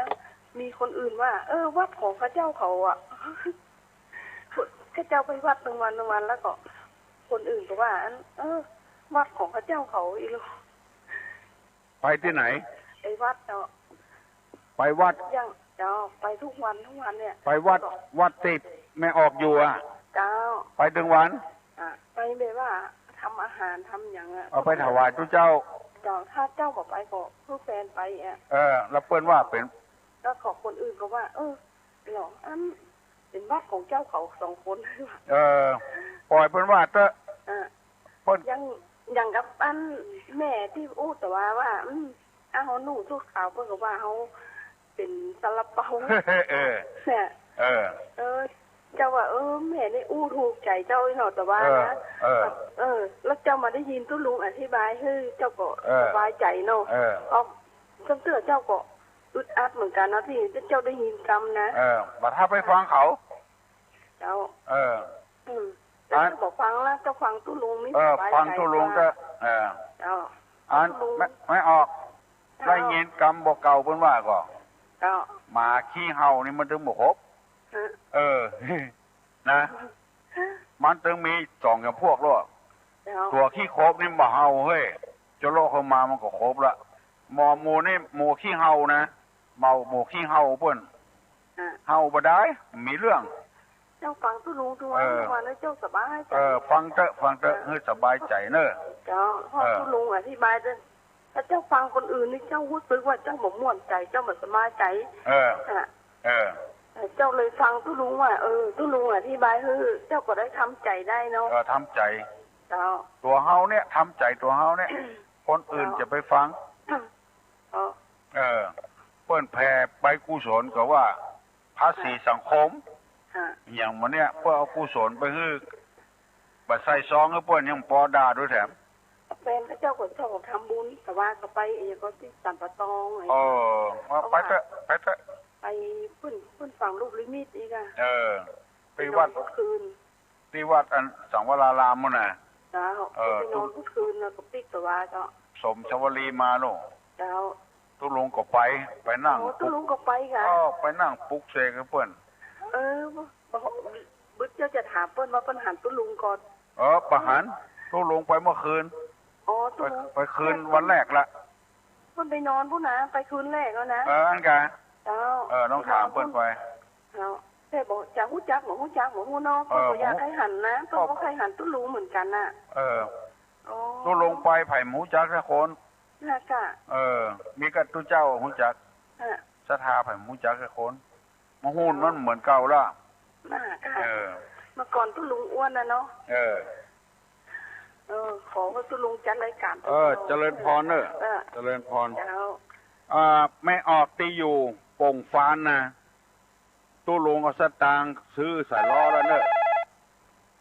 มีคนอื่นว่า เออ วัดของข้าเจ้าเขาอะ ข้าเจ้าไปวัดตึงวันตึงวัน แล้วก็คนอื่นก็ว่า อัน เออ วัดของข้าเจ้าเขาอีหลู ไปตี้ไหน ไปวัดเนาะ ไปวัด อย่าง เจ้า ไปกู้วันกู้วันเนี่ย ไปวัด วัดตี้แม่ออกอยู่อะ เจ้า ไปตึงวัน อ่ะ ไปแบบว่าทำอาหารทำหยังอะ เอาไปถวายตุ๊เจ้า เจ้า ถ้าเจ้าบ่ไปก็หื้อแฟนไปอะ เออ แล้วเปิ้นว่าเป๋น แล้วของคนอื่นก็ว่า เออ เหรอ อันเป๋นวัดของเจ้าเขาสองคน เออ ปล่อยเปิ้นว่าเต๊อะ อ่ะ เปิ้น อย่าง อย่างกับอันแม่ตี้อู้ตะวาว่า อืม อ้าว เฮานุ่งสูทขาว เปิ้นก็ว่าเฮาเป๋นซาลาเปา เออ เนี่ย เออ เออ เจ้าว่า เออ แม่นี่อู้ถูกใจ๋เจ้าอีหนอ ตะวานะ เออ เออ เออ แล้วเจ้ามาได้ยินตุ๊ลุงอธิบาย เฮ้ย เจ้าก็ เออ สบายใจ๋เนาะ เออ เพราะซ้ำเตื้อเจ้าก็อึดอัดเหมือนกั๋นนะ ตี้เจ้าได้ยินกำนะ เออ บ่าถ้าไปฟังเขา เจ้า เออ อืม อัน เจ้าบ่ฟังละ เจ้าฟังตุ๊ลุงนี่ เออ สบายใจ๋ ฟังตุ๊ลุงก็ เออ เจ้า อัน ตุ๊ลุง แม่ แม่ออก เจ้า ได้ยินกำบ่าเก่าเปิ้นว่าก่อ เจ้า หมาขี้เห่านี่มันเถิงบ่ขบ ฮะ เออ นะ มันตึงมีสองจ๋ำพวกโลก เจ้า ตั๋วขี้ขบนี่บ่เห่าเฮ้ย เจ้าโลกเข้ามามันก็ขบละ หมู่ หมู่นี่หมู่ขี้เห่านะ เห่า หมู่ขี้เห่าเปิ้น อ่ะ เห่าบ่ได้ มีเรื่อง เจ้าฟังตุ๊ลุงตังวัน เออ ตังวันแล้วเจ้าสบายใจ๋ เออ ฟังเต๊อะ ฟังเต๊อะ เออ หื้อสบายใจ๋เน่อ เจ้า เพราะ เออ ตุ๊ลุงอธิบายเต๊อะ ถ้าเจ้าฟังคนอื่นนี่เจ้าฮู้สึกว่าเจ้าบ่ม่วนใจ๋ เจ้าบ่สบายใจ๋ เออ อ่ะ เออ เจ้าเลยฟังตุ๊ลุงว่า เออ ตุ๊ลุงอธิบายหื้อ เจ้าก็ได้ทำใจ๋ได้เนาะ เออ ทำใจ๋ เจ้า ตั๋วเฮาเนี่ย ทำใจ๋ตั๋วเฮาเนี่ย คนอื่น เจ้า จะไปฟัง เออ เออ เปิ้นแผ่ใบกุศลก็ว่า ภาษีสังคม ฮะ อะหยังหมู่เนี่ย เปิ้นเอากุศลไปหื้อ บ่ใส่ซองหื้อเปิ้นยังปอด่าตวยแถม แฟนเขาเจ้าก็ชอบทำบุญ แต่ว่าก็ไปเองก็ตี้สันป่าตองไอ้ เออ ว่าไปเต๊อะ ไปเต๊อะ ไปเปิ้น เปิ้นฟังลูกนิมิตอีกอะ เออ ไปวัด ไปนอนทุกคืน ตี้วัดอันสังวรารามหมู่น่ะ เจ้า เออ ไปนอนทุกคืนแล้วก็ปิ๊กตะวาเจ้า สมสวรีมาโน่น เจ้า ตุ๊ลุงก็ไป ไปนั่ง โอ้ ตุ๊ลุงก็ไปกะ เออ ไปนั่งปลุกเสกหื้อเปิ้น เออ บ่ บ่ บึดเจ้าจะถามเปิ้นว่าเปิ้นหันตุ๊ลุงก่อน เออ บ่หัน ตุ๊ลุงไปเมื่อคืน อ๋อ ตุ๊ลุง ไป ไปคืนวันแรกละ เปิ้นไปนอนปู้นนะ ไปคืนแรกแล้วนะ เออ อั้นกะ เจ้า เออ ต้องถามเปิ้นไป เจ้า แต่บ่ จะฮู้จักบ่ฮู้จักบ่ฮู้เนาะ เปิ้นก็ เออ บ่อยากหื้อหันนะ เปิ้นก็ใค่หันตุ๊ลุงเหมือนกั๋นน่ะ เออ อ๋อ ตุ๊ลุงไปใผบ่ฮู้จักสักคน น่ะกะ เออ มีกะตุ๊เจ้าฮู้จัก ฮะ ศรัทธาใผบ่ฮู้จักสักคน มาฮู้มันเหมือนเก่าละ น่ะกะ เออ เมื่อก่อนตุ๊ลุงอ้วนน่ะเนาะ เออ เออ ขอหื้อตุ๊ลุงจัดรายก๋าน เออ เจริญพรเน่อ เออ เจริญพร เจ้า อ่า แม่ออกตี้อยู่โป่งฟานนะ ตุ๊ลุงเอาสตางค์ซื้อสามล้อแล้วเน่อ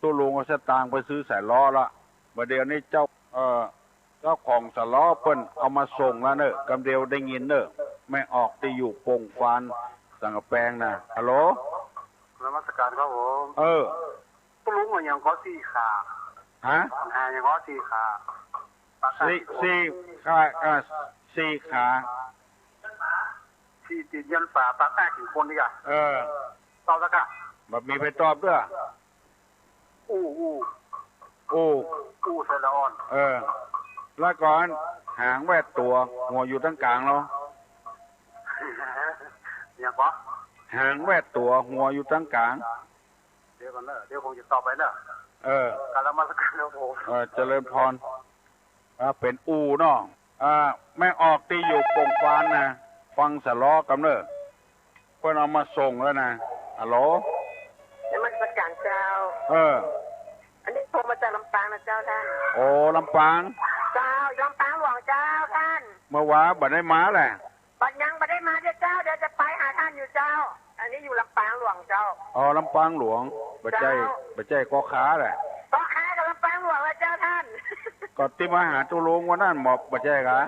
ตุ๊ลุงเอาสตางค์ไปซื้อสามล้อละ บ่าเดี่ยวนี้เจ้า เอ่อ เจ้าของสามล้อเปิ้นเอามาส่งแล้วเน่อ กำเดียวได้ยินเน่อ แม่ออกตี้อยู่โป่งฟาน สันกำแปงนะ ฮัลโหล นมัสก๋านครับผม เออ ตุ๊ลุงว่าหยังก่อ สี่ขา ฮะ หาหยังก่อ สี่ขา สี่ สี่ขา อ่า สี่ขา สี่ตี๋นยันฝา ปากกล้ากิ๋นคนนี่กะ เออ ตอบแล้วกะ บ่มีใผตอบเตื้อ อู้ อู้ อู้ อู้สระอ่อน เออ แล้วก่อน หางแวดตั๋ว หัวอยู่ตังก๋างเนาะ หยังก่อ หางแวดตั๋ว หัวอยู่ตังก๋าง เดี๋ยวก่อนเน่อ เดี๋ยวผมจะตอบไปเน่อ เออ กราบนมัสก๋านครับผม เออ เจริญพร อ่า เป๋นอู้เนาะ อ่า แม่ออกตี้อยู่โป่งฟานนะ ฟังสามล้อก่ำเน่อ เปิ้นเอามาส่งแล้วนะ ฮัลโหล นมัสก๋านเจ้า เออ อันนี้โทรมาจากลำปางนะเจ้าท่าน โอ้ ลำปาง เจ้า ลำปางหลวงเจ้าท่าน เมื่อวานบ่ได้มาแหละ บัดยังบ่ได้มาเจ้า เดี๋ยวจะไปหาท่านอยู่เจ้า อันนี้อยู่ลำปางหลวงเจ้า อ๋อ ลำปางหลวง บ่ใจ้ เจ้า บ่ใจ้ก๊อค้าแหละ ก๊อค้ากับลำปางหลวงแหละเจ้าท่าน ก็ตี้มาหาตุ๊ลุงวันนั้นบ่ บ่ใจ้กา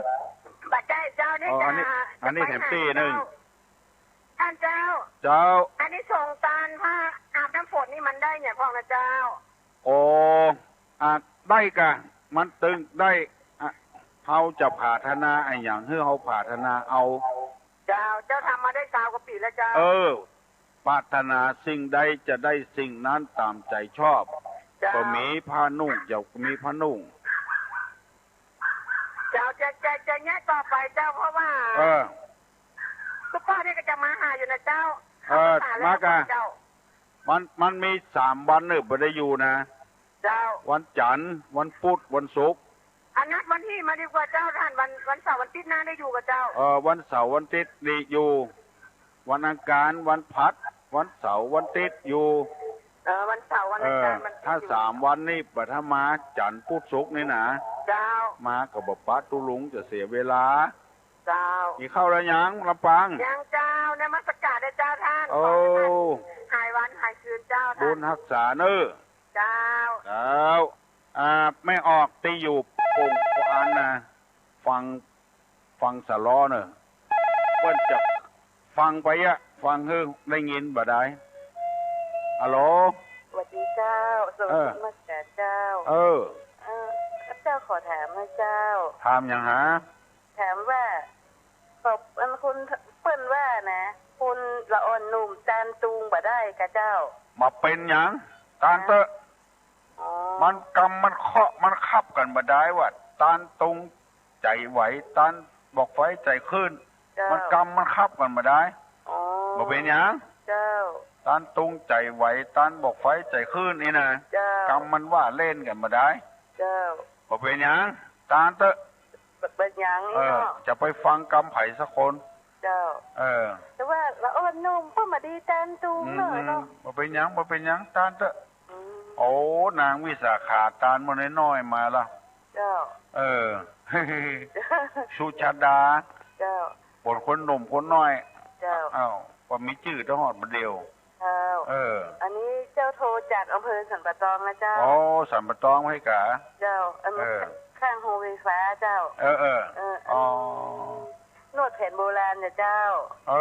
บ่ใจ้เจ้า นี่ อ๋อ อันนี้ จะ อันนี้ จะไปหา แถมตี้นึ่ง เจ้า ท่านเจ้า เจ้า อันนี้สงกรานต์พระอาบน้ำฝนนี่มันได้เนี่ยพ่องนะเจ้า โอ้ อ่ะ ได้กะ มันตึงได้ อ่ะ เฮาจะผาถนาอะหยัง หื้อเฮาผาถนาเอา เจ้า เจ้าทำมาได้ซาวกว่าปี๋แล้วเจ้า เออ ปรารถนาสิ่งใดจะได้สิ่งนั้นต๋ามใจ๋ชอบ เจ้า บ่มีผ้านุ่ง จะมีผ้านุ่ง เจ้า จะ จะ จะเยียะต่อไปเจ้า เพราะว่า เออ ตุ๊ป้อนี่ก็จะมาหาอยู่นะเจ้า เออ เข้าพรรษาแล้ว มากะ เจ้า มัน มันมีสามวันเน่อ บ่ได้อยู่นะ เจ้า วันจันทร์ วันพุธ วันศุกร์ อันนัดวันตี้มาดีกว่าเจ้าท่าน วัน วันเสาร์วันอาทิตย์หน้าได้อยู่กับเจ้า เออ วันเสาร์วันอาทิตย์นี่อยู่ วันอังคาร วันพฤหัส วันเสาร์วันอาทิตย์อยู่ เออ วันเสาร์วันอังคาร เออ วันอาทิตย์ ถ้า อยู่ สามวันนี่บ่ได้มา จันทร์พุธศุกร์นี่นะ เจ้า มาก็บ่ปะตุ๊ลุงจะเสียเวลา เจ้า กิ๋นข้าวแล้วยัง ลำปาง ยังเจ้า นมัสก๋านเจ้าท่าน โอ้ ขอให้ท่านหายวันหายคืนเจ้าท่าน บุญฮักษาเน่อ เจ้า เจ้า อ่า แม่ออกตี้อยู่โป่งฟานนะ ฟัง ฟังสามล้อเน่อ เปิ้นจะฟังไปอะ ฟังหื้อได้ยินบ่ดาย ฮัลโหล สวัสดีเจ้า สวัสดี เออ นมัสก๋านเจ้า เออ เออ ข้าพเจ้าขอถามนะเจ้า ถามหยังหา ถามว่า ขอบ อันคนเปิ้นว่านะ คนละอ่อนหนุ่มตานตุงบ่ได้กะเจ้า บ่เป๋นหยัง ตานเต๊อะ อ๋อ มันกำมันเคราะห์มันคับกั๋นบ่ดายว่า ตานตุงใจ๋ไหว ตานบอกไฟใจ๋คลื่น เจ้า มันกำมันคับกั๋นบ่ดาย อ๋อ บ่เป๋นหยัง เจ้า ตานตุงใจ๋ไหว ตานบอกไฟใจ๋คลื่นนี่นะ เจ้า กำมันว่าเล่นกั๋นบ่ดาย เจ้า บ่เป๋นหยัง ตานเต๊อะ บ่เป๋นหยัง เออ นี่เนาะ จะไปฟังกำใผสักคน เจ้า เออ แต่ว่าละอ่อนนุ่มเปิ้นบ่ดีตานตุง อืม เนาะ เนาะ บ่เป๋นหยัง บ่เป๋นหยัง ตานเต๊อะ อืม โอ้ นางวิสาขา ตานบ่น้อยๆ มาละ เจ้า เออ สุชาดา เจ้า บ่นคนหนุ่มคนน้อย เจ้า อ้าว บ่มีจื้อตะฮอดบ่าเดี่ยว เจ้า เออ อันนี้เจ้าโทรจากอำเภอสันป่าตองนะเจ้า อ๋อ สันป่าตองไผกา เจ้า อันนี้ เออ ข้างโฮงไฟฟ้าเจ้า เออ เออ เออ อ๋อ นวดแผนโบราณนะเจ้า เอ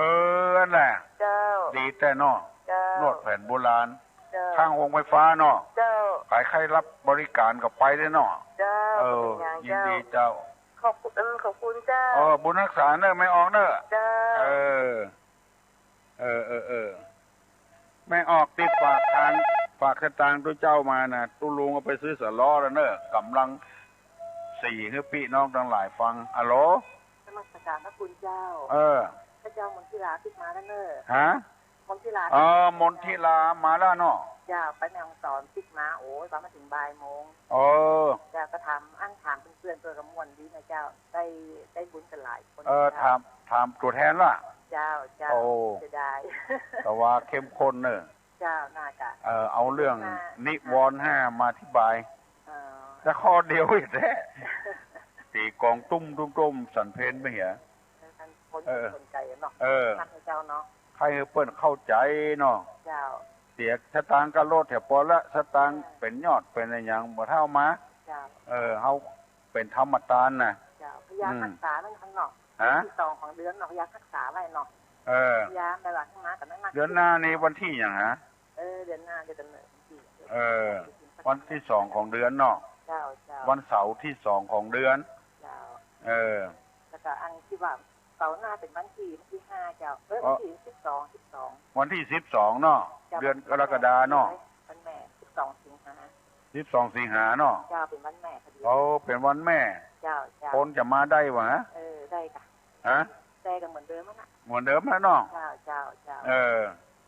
อ อันนั้นแหละ เจ้า ดีแต๊เนาะ เจ้า นวดแผนโบราณ เจ้า ข้างโฮงไฟฟ้าเนาะ เจ้า ใผใค่รับบริก๋านก็ไปได้เนาะ เจ้า เออ บ่เป๋นหยัง ยินดีเจ้า เจ้า ขอบคุณ เออ ขอบคุณเจ้า เออ บุญฮักษาเน่อ แม่ออกเน่อ เจ้า เออ เออ เออ เออ แม่ออกตี้ฝากตางค์ ฝากสตางค์ตุ๊เจ้ามานะ ตุ๊ลุงเอาไปซื้อสะล้อแล้วเน่อ ก่ำลังสีหื้อปี้น้องตังหลายฟัง อะโหล นมัสการพระคุณเจ้า เออ พระเจ้ามนทิลาขึ้นมาแล้วเน่อ ฮะ มนทิลา เออ มนทิลามาแล้วเนาะ เจ้า ไปแม่ฮ่องสอนขึ้นมา โอ้ย ประมาณเถิงบ่ายโมง เออ เจ้า ก็ถาม อั้นถามเปื้อนๆ เปื้อนก็ม่วนดีนะเจ้า ได้ ได้บุญกั๋นหลายคน เออ เจ้า ถาม ถามตั๋วแทนละ เจ้า เจ้า โอ้ เสียดาย แต่ว่าเข้มข้นเน่อ เจ้า น่าจะ เออ เอาเรื่อง น่า นิวรณ์ห้ามาอธิบาย เออ แต่ข้อเดียวอี้แต๊ ตี๋ก๋องตุ้มตุ้มตุ้มสันเพลนไปเหีย เออ คน เออ สนใจ๋เนาะ เออ นักเจ้าเนาะ ใค่หื้อเปิ้นเข้าใจ๋เนาะ เจ้า เสียสตางค์ก้ารถแถวปอละ สตางค์ เออ เป๋นยอดเป๋นอะหยังบ่เต้ามา เจ้า เออ เฮาเป๋นธรรมตานน่ะ เจ้า พยายาม อืม ฮักษาเน่อเนาะ ฮะ วันตี้สองของเดือนเนาะ พยายามฮักษาไว้เนาะ เออ พยายามไปว่าข้างหน้ากันนั่นนะ เดือนหน้านี่วันตี้หยังฮะ เออ เดือนหน้าเดือน เออ วันตี้สองของเดือนเนาะ เจ้า เจ้า วันเสาร์ตี้สองของเดือน เจ้า เออ แล้วก็อันตี้ว่าเสาร์หน้าเป๋นวันตี้ วันตี้ห้าเจ้า เอ้ย วันตี้สิบสอง สิบสอง วันตี้สิบสองเนาะ เจ้า เดือนกรกฎาเนาะ วันแม่ สิบสองสิงหา สิบสองสิงหาเนาะ เจ้า เป๋นวันแม่พอดี โอ้ เป๋นวันแม่ เจ้า เจ้า คนจะมาได้วะ เออ ได้ก่ะ ฮะ ได้ก่ะ เหมือนเดิมนั่นน่ะ เหมือนเดิมแล้วเนาะ เจ้า เจ้า เจ้า เออ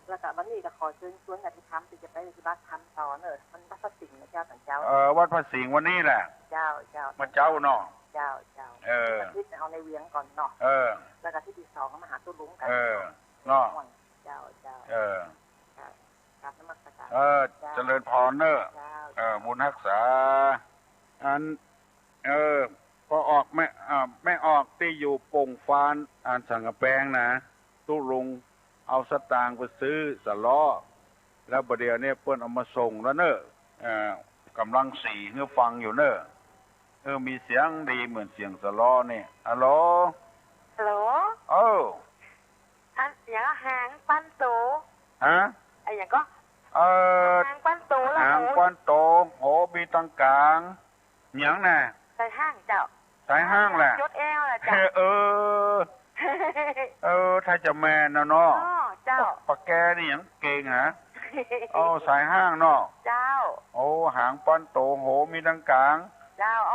แล้วก็วันนี้ก็ขอเชิญชวนญาติธรรมตี้จะไปปฏิบัติธรรมต่อเน่อ มันวัดพระสิงห์นะเจ้า ต๋อนเจ๊า เออ วัดพระสิงห์วันนี้แหละ เจ้า เจ้า มื้อเจ๊าเนาะ เจ้า เจ้า เออ อาทิตย์เอาในเวียงก่อนเนาะ เออ แล้วก็อาทิตย์ตี้สองก็มาหาตุ๊ลุงกั๋น เออ เนาะ เจ้า เจ้า เออ ครับ กราบนมัสการ เออ เจ้า เจริญพรเน่อ เจ้า เออ บุญฮักษา อัน เออ ปอออกแม่ อ่า แม่ออกตี้อยู่โป่งฟาน อันสังกะแปงนะ ตุ๊ลุงเอาสตางค์ไปซื้อสะล้อ แล้วบ่าเดี่ยวนี้เปิ้นเอามาส่งแล้วเน่อ เออ ก่ำลังสีหื้อฟังอยู่เน่อ เออ มีเสียงดีเหมือนเสียงสะล้อนี่ ฮัลโหล ฮัลโหล เออ อันหยัง หางปันโต ฮะ อะหยังก็ เออ หางปันโตละ หางปันโต โหมีตังก๋าง หยังน่ะ สายห้างเจ้า สายห้างแหละ จดแอวน่ะเจ้า เออ เออ ถ้าจะแม่นนะเนาะ อ้อ เจ้า ปะแกนี่หยังเก่งหะ โอ้ สายห้างเนาะ เจ้า โอ้ หางปันโต โหมีตังก๋าง เจ้า เอา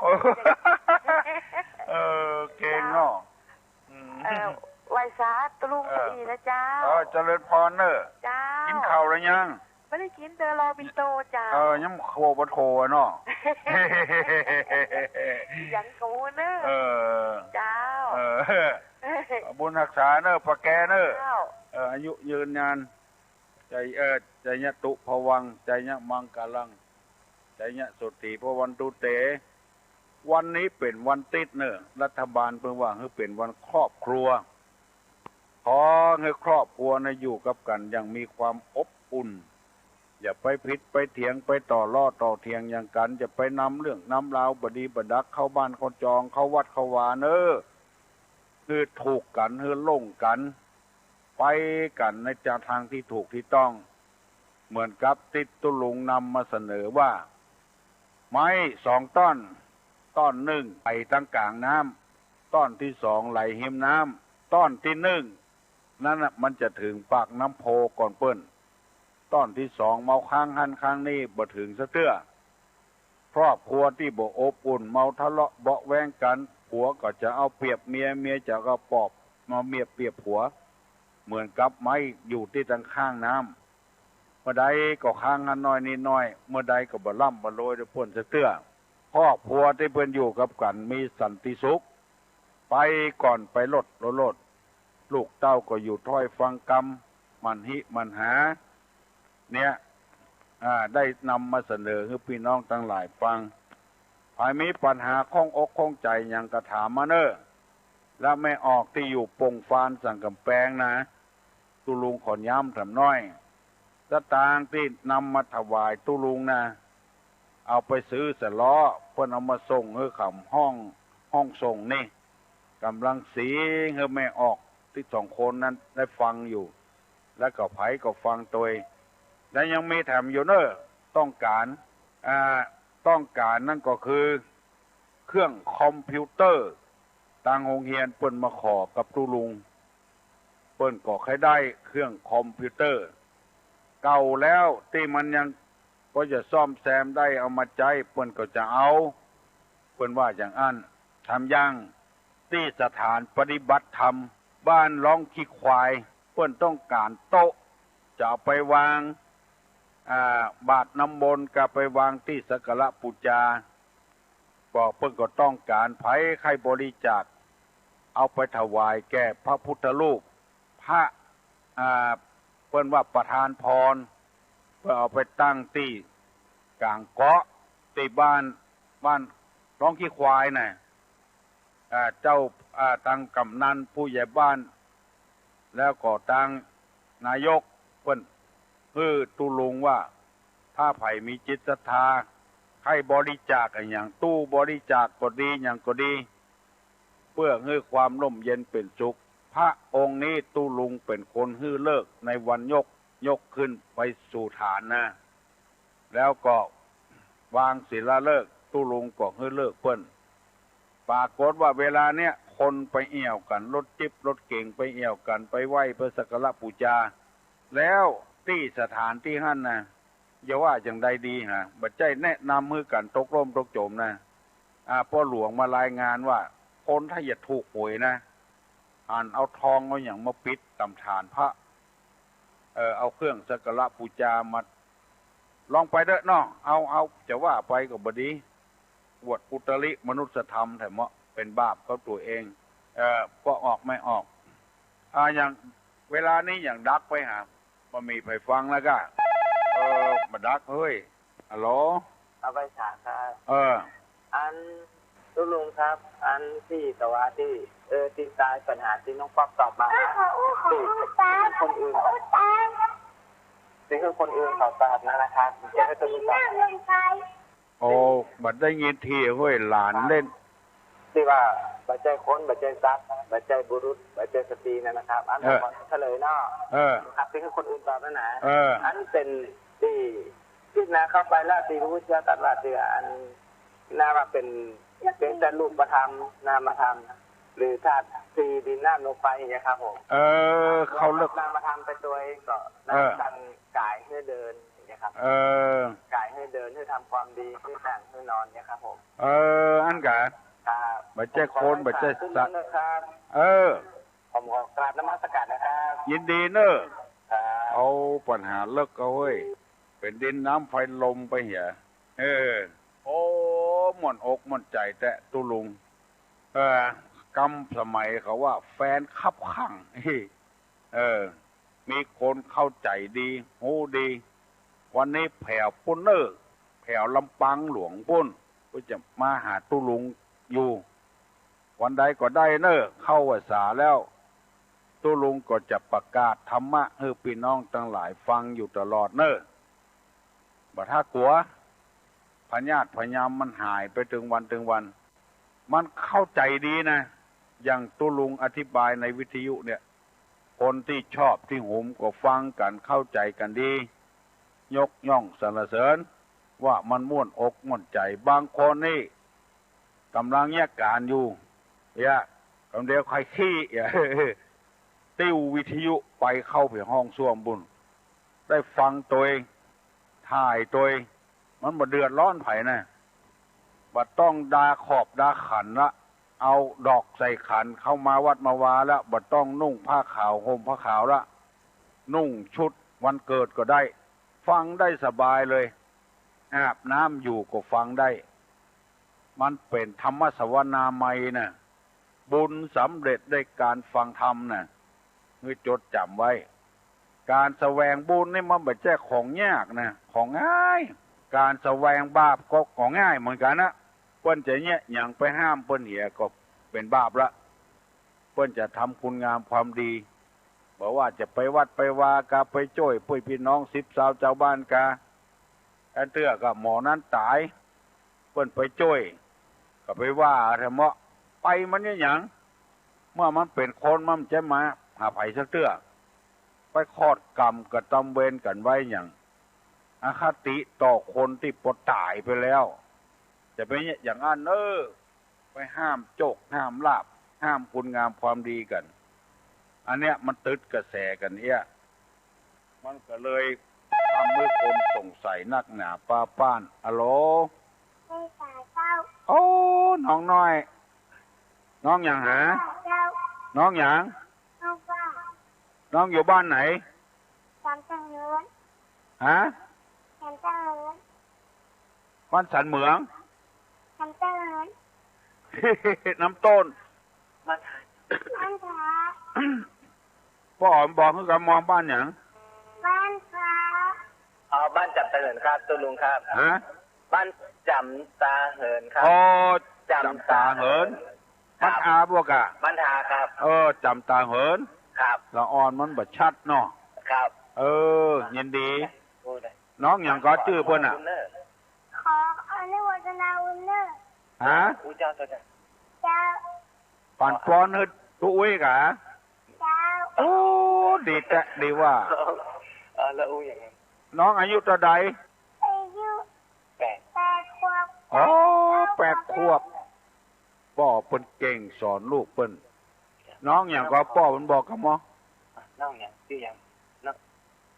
เออ เก่งเนาะ อืม เออ ไหว้สาตุ๊ลุง เออ ดีนะเจ้า เออ เจริญพรเน่อ เจ้า กิ๋นข้าวแล้วยัง บ่ได้กิ๋น เตียวรอปิ่นโตเจ้า เออ ยังโคบ่โทเนาะ ยังกูเน่อ เออ เจ้า เออ บุญฮักษาเน่อ ปะแกเน่อ เจ้า เออ อายุยืนนาน ไชยะ เออ ไชยะตุพะวัง ไชยะมังกะลัง ไชยะโสตถีพะวันตุเต วันนี้เป๋นวันติ๊ดเน่อ รัฐบาลเปิ้นว่าหื้อเป๋นวันครอบครัว ขอหื้อครอบครัวนะอยู่กับกั๋นอย่างมีความอบอุ่น อย่าไปผิดไปเถียง ไปต่อล้อต่อเถียงหยังกั๋น อย่าไปนำเรื่องนำราวบ่ดีบ่ดักเข้าบ้านเข้าจอง เข้าวัดเข้าวาเน่อ หื้อถูกกั๋น หื้อลงกั๋น ไปกั๋นในจาทางตี้ถูกตี้ต้อง เหมือนกับตี้ตุ๊ลุงนำมาเสนอว่า ไม้สองต้อน ต้อนนึ่งไหลตังก๋างน้ำ ต้อนตี้สองไหลฮิมน้ำ ต้อนตี้นึ่งนั้นน่ะ มันจะเถิงปากน้ำโพก่อนเปิ้น ต้อนตี้สอง เมาค้างหั้นค้างนี้บ่เถิงสักเตื้อ ครอบครัวตี้บ่อบอุ่น เมาทะเลาะเบาะแว้งกั๋น ผัวก็จะเอาเปรียบเมีย เมียจะเอาปอบมาเมียเปรียบผัว เหมือนกับไม้อยู่ตี้ตังข้างน้ำ เมื่อใดก็ค้างหั้นน้อยนี้น้อย เมื่อใดก็บ่ร่ำบ่รวยได้ป๊นสักเตื้อ ครอบครัวตี้เปิ้นอยู่กับกั๋นมีสันติสุข ไปก่อนไปโลดโลด ลูกเต้าก็อยู่ถ้อยฟังกำ หมั่นฮิหมั่นหา เนี่ย อ่า ได้นำมาเสนอหื้อปี้น้องตังหลายฟัง ใผมีปัญหาข้องอกข้องใจ๋หยังก็ถามมาเน่อ และแม่ออกตี้อยู่ปงฟานสังก๋ำแปงนะ ตุ๊ลุงขอย้ำถามน้อย สตางค์ตี้นำมาถวายตุ๊ลุงนะ เอาไปซื้อสะล้อ เปิ้นเอามาส่งหื้อขำห้อง ห้องส่งนี่ ก่ำลังสีหื้อแม่ออกตี้สองคนนั้นได้ฟังอยู่ และก็ใผก็ฟังตวย และยังมีแถมอยู่เน่อ ต้องก๋าน อ่า ต้องก๋านนั้นก็คือ เครื่องคอมพิวเตอร์ ตางโฮงเฮียนเปิ้นมาขอกับตุ๊ลุง เปิ้นก็ใค่ได้เครื่องคอมพิวเตอร์ เก่าแล้วตี้มันยัง พอจะซ่อมแซมได้เอามาใจ๊ เปิ้นก็จะเอา เปิ้นว่าอย่างอั้น ถามอย่างตี้สถานปฏิบัติธรรมบ้านร้องขี้ควาย เปิ้นต้องก๋านโต๊ะ จะเอาไปวาง อ่า บาตรน้ำมนต์ก็ไปวางตี้สักการะปู๋จา ก็เปิ้นก็ต้องก๋าน ใผใค่บริจาค เอาไปถวายแก่พระพุทธรูป พระ อ่า เปิ้นว่าประทานพร เปิ้นเอาไปตั้งตี้ก๋างเกาะ ตี้บ้าน บ้านร้องขี้ควายน่ะ อ่า เจ้า อ่า ตางก๋ำนันผู้ใหญ่บ้าน แล้วก็ตางนายกเปิ้น หื้อตุ๊ลุงว่า ถ้าใผมีจิตศรัทธา ใค่บริจาคอะหยัง ตู้บริจาคก็ดี หยังก็ดี เปื้อหื้อความร่มเย็นเป๋นสุข พระองค์นี้ตุ๊ลุงเป๋นคนหื้อฤกษ์ในวันยก ยกขึ้นไปสู่ฐานนะ แล้วก็วางศิลาฤกษ์ ตุ๊ลุงก็หื้อฤกษ์เปิ้น ปรากฏว่าเวลาเนี้ย คนไปแอ่วกั๋น รถจิ๊ปรถเก๋งไปแอ่วกั๋น ไปไหว้ไปสักการะปู๋จา แล้วตี้สถานตี้หั้นนะ อย่าว่าอย่างใดดีฮะ บ่ใจ้แนะนำหื้อกั๋นตกล่มตกจ๋มนะ อ่า ป้อหลวงมารายงานว่า คนถ้าอยากถูกหวยนะ หันเอาทองเอาหยังมาปิดต๋ามฐานพระ เออ เอาเครื่องสักการะปู๋จามา ลองไปเต๊อะเนาะ เอา เอา จะว่าไปก็บ่ดี อวดอุตริมนุสธรรมแถมเนาะ เป๋นบาปกับตั๋วเอง เออ ป้อออกแม่ออก อ่า อย่างเวลานี้อย่างดักไปหา บ่มีใผฟังแล้วก้า เออ บ่ดักเฮ้ย ฮัลโหล เอาไปถามครับ เออ อันตุ๊ลุงครับ อันตี้ตะวาตี้ เออ ตี้ตายปัญหาตี้น้องป๊อปตอบมานะ ตี้ตี้หื้อคนอื่น ตี้หื้อคนอื่นเขาตอบนั่นนะครับ จะหื้อตุ๊ลุงตอบ โอ้ บ่ได้ยินทีเฮ้ย หลานเล่น ตี้ว่าบ่ใจ้คน บ่ใจ้สัตว์ บ่ใจ้บุรุษ บ่ใจ้สตรีนั่นนะครับ อัน เออ ผมขอเฉลยเนาะ เออ ครับ ตี้หื้อคนอื่นตอบนั่นนะ เออ อันเป๋นตี้ ตี้นาเข้าไปแล้วตี้พระพุทธเจ้าตรัสว่าตี้อันนาว่าเป๋นเพียงแต่รูปธรรม นามธรรม หรือธาตุสี่ ดิน น้ำ ลม ไฟ อย่างเงี้ยครับผม เออ เขาเลือก นามธรรมไปตวยก็ เออ นำตังก๋ายหื้อเดินอย่างเงี้ยครับ เออ ก๋ายหื้อเดิน หื้อทำความดี หื้อนั่ง หื้อนอนเนี่ยครับผม เออ อันกะ ครับ บ่ใจ้คน ผมขอ บ่ใจ้สัตว์ เรื่องนะครับ เออ ผมขอกราบนมัสการนะครับ ยินดีเนอะ ครับ เอาปัญหาเลิกเอาเฮ้ย เป๋นดินน้ำไฟลมไปเหีย เออ โอ้ ม่วนอกม่วนใจ๋แต๊ตุ๊ลุง เออ กำสมัยเขาว่าแฟนคับขัง เออ มีคนเข้าใจ๋ดี ฮู้ดี วันนี้แผวปู๊นเน่อ แผวลำปางหลวงปู๊น ก็จะมาหาตุ๊ลุงอยู่ วันใดก็ได้เน่อ เข้าพรรษาแล้ว ตุ๊ลุงก็จะประกาศธรรมะหื้อปี้น้องตังหลายฟังอยู่ตลอดเน่อ บ่ถ้ากลัว พยาธิพยามมันหายไปตึงวันตึงวัน มันเข้าใจ๋ดีนะ อย่างตุ๊ลุงอธิบายในวิทยุเนี่ย คนตี้ชอบตี้หุมก็ฟังกั๋นเข้าใจ๋กั๋นดี ยกย่องสรรเสริญ ว่ามันม่วนอกม่วนใจ๋ บางคนนี่ก่ำลังเยียะก๋านอยู่ เยียะ กำเดียวใค่ขี้ เยียะ ติ้ววิทยุไปเข้าไปห้องส้วมปู๊น ได้ฟังตวย ถ่ายตวย มันบ่เดือดร้อนใผนะ บ่ต้องดาขอบดาขันละ เอาดอกใส่ขัน เข้ามาวัดมาวาละ บ่ต้องนุ่งผ้าขาวห่มผ้าขาวละ นุ่งชุดวันเกิดก็ได้ ฟังได้สบายเลย อาบน้ำอยู่ก็ฟังได้ มันเป๋นธรรมสวนามัยนะ บุญสำเร็จด้วยการฟังธรรมนะ หื้อจดจ๋ำไว้ การแสวงบุญนี่มันบ่ใจ้ของยากนะ ของง่าย การแสวงบาปก็ของ่ายเหมือนกั๋นนะ เปิ้นจะเยียะหยังไปห้ามเปิ้นเหียก็เป๋นบาปละ เปิ้นจะทำคุณงามความดี บ่ว่าจะไปวัดไปวากา ไปจ้วยปุ้ยปี้น้องสิบซาวจาวบ้านกา อันเตื้อก็หมอนั้นต๋าย เปิ้นไปจ้วย ก็ไปว่าแท้เมาะ ไปมันเยียะหยัง เมื่อมันเป๋นคนมันจะมาหาใผสักเตื้อ ไปขอดกรรมกระตำเวรกั๋นไว้หยัง อคติต่อคนตี้ปอต๋ายไปแล้ว จะไปเยียะอย่างอั้นเน่อ ไปห้ามโจคห้ามลาภ ห้ามคุณงามความดีกั๋น อันเนี้ยมันตึดกระแสกั๋นเอี้ย มันก็เลยทำหื้อคนสงสัยนักหนาป้าป้าน อะโหล ไม่สายเจ้า โอ้ น้องน้อย น้องหยังหา เจ้า น้องหยัง น้องว่า น้องอยู่บ้านไหน จำจังเหิน ฮะ จำจังเหิน บ้านสันเหมือง จำจังเหิน น้ำต้น บ้านทา บ้านทา ป้ออ๋อมบอกหื้อกำมองบ้านหยัง บ้านทา อ๋อ บ้านจำตาเหินครับ ตุ๊ลุงครับ ฮะ บ้านจำตาเหินครับ อ๋อ จำตาเหิน จำตาเหิน ครับ บ้านอาบ่กะ บ้านทาครับ เออ จำตาเหิน ครับ ละอ่อนมันบ่ชัดเนาะ ครับ เออ ยินดี โอ้ ได้ น้องหยังก็จื้อเปิ้นน่ะ ขออนุโมทนาบุญเน่อ ฮะ อู้เจ้า เจ้า เจ้า เจ้า ปันปอนหื้อตุ๊อุ้ยกะ เจ้า โอ้ ดีแต๊ ดีว่า เออ แล้วอู้อย่างนั้น น้องอายุเต้าใด อายุ แปด แปดขวบ อ๋อ แปดขวบ ป้อเปิ้นเก่งสอนลูกเปิ้น น้องหยังก็ป้อเปิ้นบอกกำมอ น้องหยัง จื้อหยัง น้อง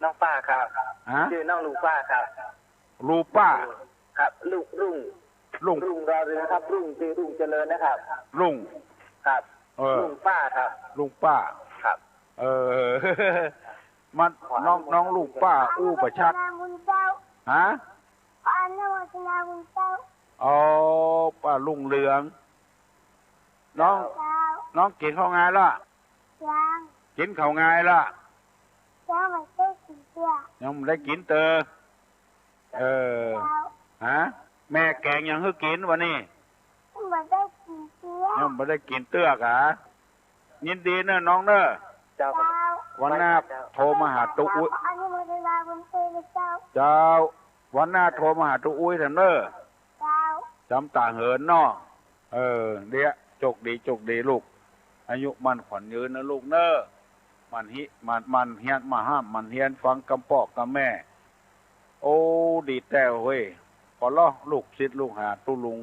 น้องป้าครับ ฮะ จื้อน้องลุงป้าครับ ลุงป้า ครับ ลุง ลุง ลุง ลุงรอเรือครับ ลุง จื้อลุงเจริญนะครับ ลุง ครับ เออ ลุงป้าครับ ลุงป้า ครับ เออ มัน น้อง น้องลุงป้าอู้บ่ชัด ขออนุโมทนาบุญเจ้า ฮะ ขออนุโมทนาบุญเจ้า อ๋อ ป้าลุงเรือง น้อง เจ้า น้องกิ๋นข้าวงายละ ยัง กิ๋นข้าวงายละ ยังบ่ได้กิ๋นเตื้อ ยังบ่ได้กิ๋นเตื้อ เออ เจ้า ฮะ แม่แกงหยังหื้อกิ๋นวันนี้ ยังบ่ได้กิ๋นเตื้อ ยังบ่ได้กิ๋นเตื้อกะ ยินดีเน่อน้องเน่อ เจ้า เจ้า วันหน้าโทรมาหาตุ๊อุ้ย ขออนุโมทนาบุญเจ้า เจ้า วันหน้าโทรมาหาตุ๊อุ้ยแถมเน่อ เจ้า จำตาเหินเนาะ เออ เดี๋ยว โจคดี โจคดีลูก อายุมั่นขวัญยืนนะลูกเน่อ หมั่นฮิ หมั่น หมั่นเฮียน มาห้าม หมั่นเฮียนฟังกำป้อกำแม่ โอ้ ดีแต๊เฮ้ย ปอเลาะ ลูกศิษย์ลูกหาตุ๊ลุง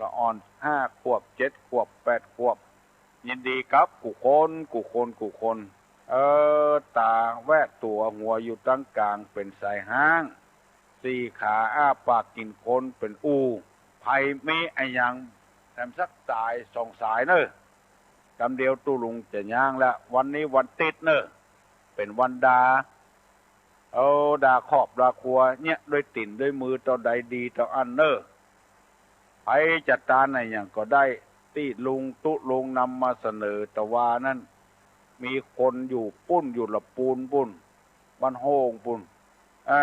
ละอ่อน ห้าขวบ เจ็ดขวบ แปดขวบ ยินดีกับกู้คน กู้คน กู้คน เออ ต๋าแวะตั๋ว หัวอยู่ตังก๋างเป๋นสายฮ้าง สี่ขาอ้าปากกิ๋นคนเป๋นอู่ ใผมีอะหยังแถมสักสายสองสายเน่อ กำเดียวตุ๊ลุงจะย้างแล้ว วันนี้วันติ๊ดเน่อ เป๋นวันดา เออ ดาครอบดาครัวเยียะด้วยตี๋นด้วยมือเต้าใดดีเต้าอั้นเน่อ ใผจะตานอะหยังก็ได้ ตี้ลุงตุ๊ลุงนำมาเสนอตะวานั้น มีคนอยู่ปุ้น อยู่ละปูนปุ้น บ้านโฮ่งปุ้น อ่า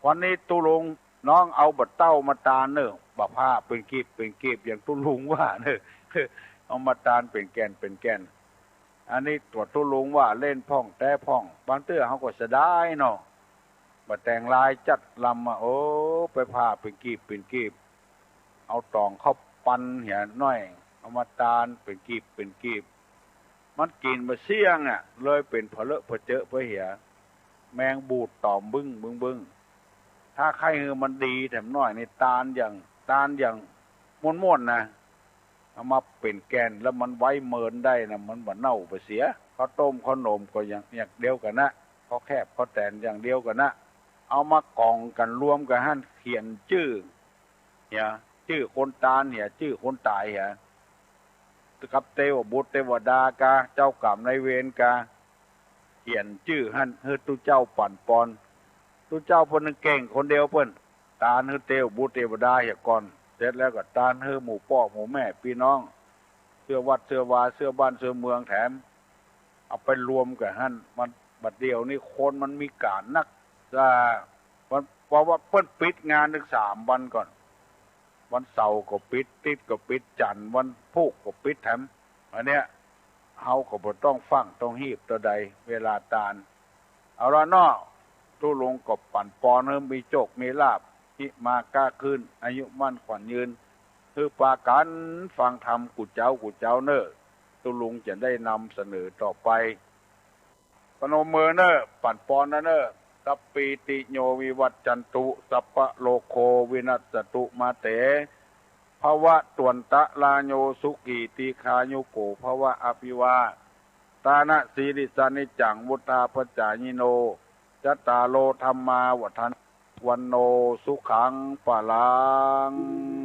วันนี้ตุ๊ลุง น้องเอาบ่าเต้ามาตานเน่อ บ่าผ้าเป๋นกีบเป๋นกีบอย่างตุ๊ลุงว่าเน่อ เอามาตานเป๋นแก่นเป๋นแก่น อันนี้ตั๋วตุ๊ลุงว่าเล่นพ่องแต๊พ่อง บางเตื้อเฮาก็เสียดายเนาะ บ่าแต่งลายจัดลำอะ โอ้ ไปผ้าเป๋นกีบเป๋นกีบ เอาต๋องเข้าปันเหียน้อย เอามาตานเป๋นกีบเป๋นกีบ มันกิ๋นบ่เสี้ยงอะ เลยเป๋นผะเลอะผะเจอะไปเหีย แมงบูดต๋อมบึ้งบึ้งบึ้ง ถ้าใค่หื้อมันดีแถมน้อยนี่ ตานอย่าง ตานอย่างม่วนๆ นะ เอามาเป๋นแก่นแล้วมันไว้เมินได้นะ มันบ่เน่าบ่เสีย ข้าวต้มข้าวหนมก็อย่าง อย่างเดียวกั๋นนะ ข้อแคบข้อแต๋นอย่างเดียวกั๋นนะ เอามาก่องกั๋นรวมกั๋นหั้น เขียนจื้อเหีย จื้อคนตานเหีย จื้อคนต๋ายเหีย กับเตวบุตรเตวดากา เจ้ากรรมนายเวรกา เขียนจื้อหั้นหื้อตุ๊เจ้าปั๋นปอน ตุ๊เจ้าเปิ้นเก่งคนเดียวเปิ้น ตานหื้อเตวบุตรเตวดาเหียก่อน เสร็จแล้วก็ตานหื้อหมู่ป้อหมู่แม่ปี้น้อง เสื้อวัดเสื้อวา เสื้อบ้านเสื้อเมืองแถม เอาไปรวมกั๋นหั้น มัน บัดเดี่ยวนี้คนมันมีก๋านนัก จ้า วัน เพราะว่าเปิ้นปิดงานตึงสามวันก่อน วันเสาร์ก็ปิด ติ๊ดก็ปิด จั๋นทร์วันพูกก็ปิดแถม อันเนี้ย เฮาก็บ่ต้องฟั่งต้องฮีบเต้าใด เวลาตาน เอาละเนาะ ตุ๊ลุงก็ปั๋นปอนหื้อมีโจคมีลาภ ฮิมาก้าขึ้น อายุมั่นขวัญยืน หื้อปากั๋นฟังธรรมกู้เจ๊ากู้เจ๊าเน่อ ตุ๊ลุงจะได้นำเสนอต่อไป ปนมมือเน่อ ปั๋นปอนนะเน่อ สัพพีติโยวิวัชชันตุ สัพพะโรโควินัสสตุ มาเต ภวัตวันตะราโย สุขีทีฆายุโกภวะ อภิวาทานะสีลิสสะนิจจัง วุฑฒาปจายิโน จัตตาโรธัมมาวัฑฒันติ อายุวัณโณสุขังพลัง